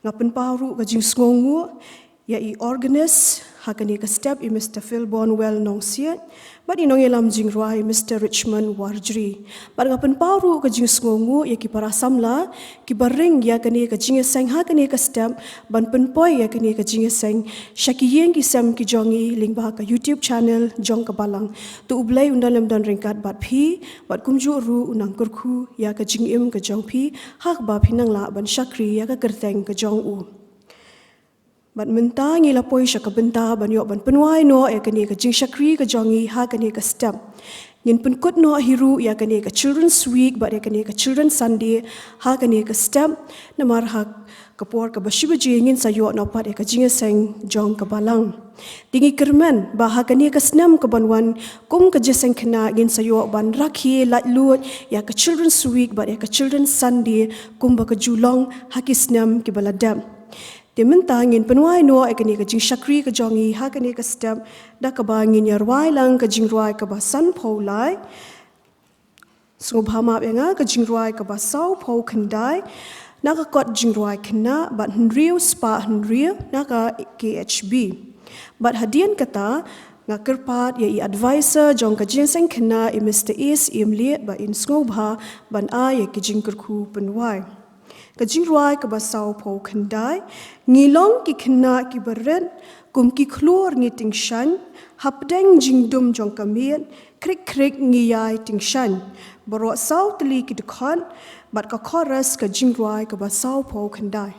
Nga pynpaw ruh ka jingsngewnguh ïa i organist Ha kane ka step i Mister Philbon Well Nongsiat, bad i nongïalam jingrwai i Mister Richmond Warjri. Bad nga pynpaw ruh ka jingsngewnguh ïa ki para samla, kiba ring ïa kane ka jingïaseng ha kane ka step, ban pynpoi ïa kane ka jingïaseng sha ki ïing ki sem ki jong ngi lyngba ka YouTube channel jong ka Balang. To U Blei un don lem don ryngkat bad phi, bad kumjuh ruh un nang kyrkhu ïa ka jingim ka jong phi, ha kaba phin nang lah ban shakri ïa ka kyrteng ka jong u. Bad mynta ngi la poi sha ka bynta ban ïoh ban pynwai noh ïa kane ka jingshakri ka jong ngi ha kane ka step. Ngin pynkut noh hi ruh ïa kane ka Children's Week bad ïa kane ka Children's Sunday ha kane ka step. Namar ha ka por kaba shi baje ngin sa ïoh noh pat ïa ka jingïaseng jong ka Balang. Te ngi kyrmen ba ha kane ka snem kaban wan, kum ka jingïaseng khynnah ngin sa ïoh ban rakhe laitluid ïa ka Children's Week bad ïa ka Children's Sunday kumba ka ju long ha ki snem kiba la dep. Te mynta ngin pynwai noh ïa kane ka jingshakri ka jong ngi ha kane ka step, da kaba ngin ïa rwai lang ka jingrwai kaba sanphew lai. Sngewbha map ïa nga, ka jingrwai kaba sawphew khyndai, na ka kot jingrwai khynnah, bad hynriew spah hynriew, na ka K H B. Bad hadien kata, nga kyrpad ïa i advisor jong ka jingïaseng khynnah i Mister S M Lee, ba in sngewbha ban ai ïa ki jingkyrkhu pynwai. Ka jingrwai kaba sawphew khyndai, ngi long ki khynnah kiba rit, kum ki khlur ngi tyngshaiñ, hapdeng jingdum jong ka miet, khrik khrik ngi ïai tyngshaiñ. Baroh saw tylli ki dkhot, bad ka chorus ka jingrwai kaba sawphew khyndai.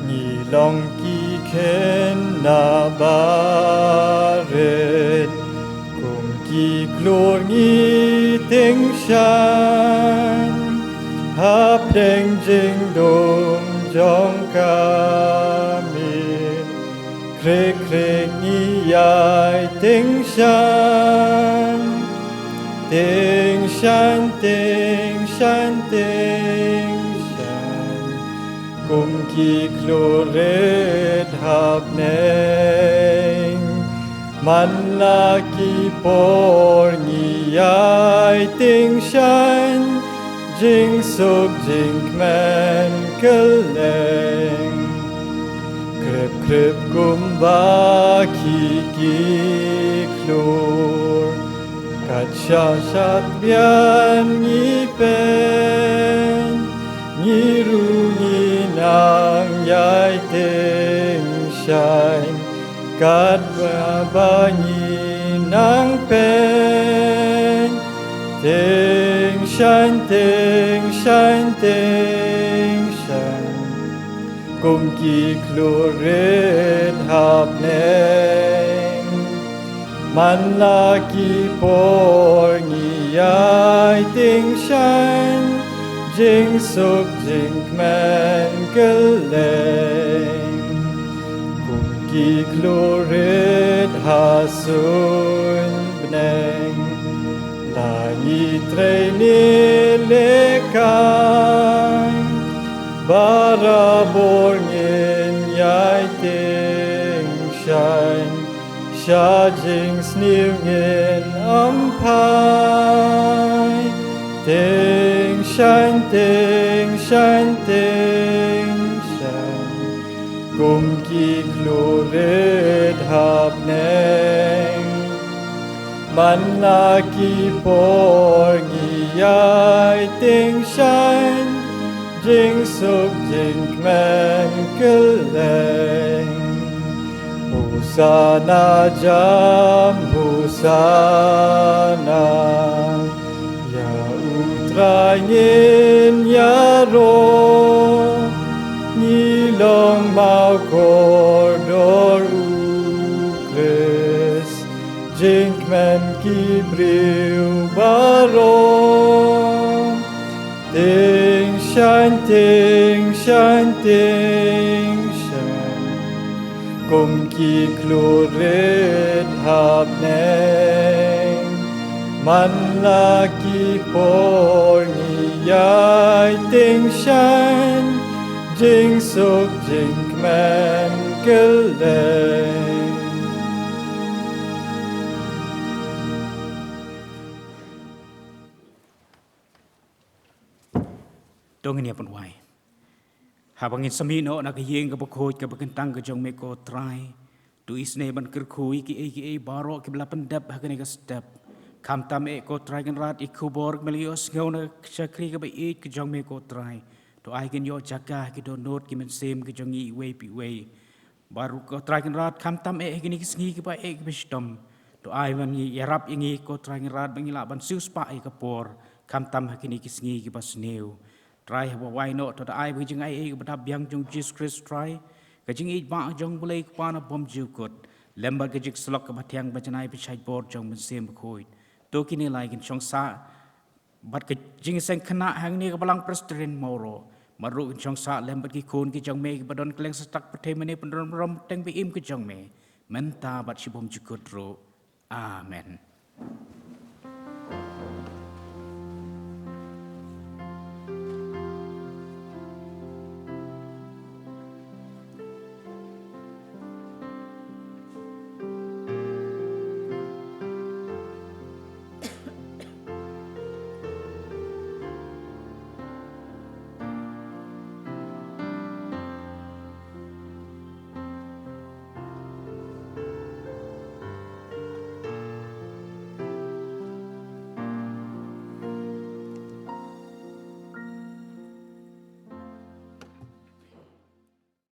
Ngi long ki khynnah ba rit, kum ki khlur ngi tyngshaiñ, hapdeng jingdum jong ka miet. Khrik khrik ngi ïai tyngshaiñ, tyngshaiñ, tyngshaiñ, tyngshaiñ, kum ki khlur rit hapdeng. Man la ki por ngi ïai tyngshaiñ, jingsuk jingkmen kylleng. Khrip khrip kumba ki ki khlur, kat shah shad bian ngi pyn, ngi ruh ngi nang ïai tyngshaiñ, katba ngi nang pyn. Tyngshaiñ, tyngshaiñ, tyngshaiñ, kum ki khlur rit hapdeng. Man la ki por ngi ïai tyngshaiñ, jingsuk jingkmen kylleng. Kum ki khlur rit ha suiñ bneng, la ngi trei ne lehkai, barabor ngin ïai tyngshaiñ, sha jingsniew ngin ym phai. Tyngshaiñ, tyngshaiñ, tyngshaiñ, kum ki khlur rit hapdeng. Man la ki por ngi ïai tyngshaiñ, jingsuk jingkmen kylleng. Hosana jam, Hosana, ïa U Trai ngin ïaroh. Ngi long mawkordor U Khrist, jingkmen ki briew baroh. Tyngshaiñ, tyngshaiñ, tyngshaiñ, kum ki khlur rit hapdeng. Man la ki por ngi ïai tyngshaiñ, jingsuk jingkmen kylleng. To ngin ïa pynwai. Haba ngin sa mih noh na ka ïing kaba khuid kaba kyntang ka jong me ko Trai, to isynei ban kyrkhu ïa kiei kiei baroh kiba la pyndep ha kane ka step. Khamtam eh ko Trai Kynrad, i khubor kaba la ïohsngew na ka shakri kaba ïeit ka jong me ko Trai, to ai kin ïoh jaka ha ki dohnud ki mynsiem ki jong ngi iwei pa iwei. Baroh ko Trai Kynrad, khamtam eh ha kine ki sngi kiba eh kiba shitom, to ai ban ngi ïarap ïa ngi ko Trai Kynrad ba ngi lah ban siewspah ïa ka por, khamtam ha kine ki sngi kiba sniew. Trai, haba wai noh, to da ai ba ka jingaiei kaba dap biang jong Jisu Khrist Trai, ka jingïeit ba jong U Blei Kpa na bymjukut, lem bad ka jingsyllok kaba thiang ba janai ba shaitbor jong Mynsiem Bakhuid, to kine lai kin shong sah bad ka jingseng khynnah hangne ka Balang Presbyterian Mawroh, bad ruh kin shong sah lem bad ki khun ki jong me kiba don kylleng satak pyrthei mane, pynrem rom teng ba im ka jong me mynta bad shibymjukut ruh. Amen.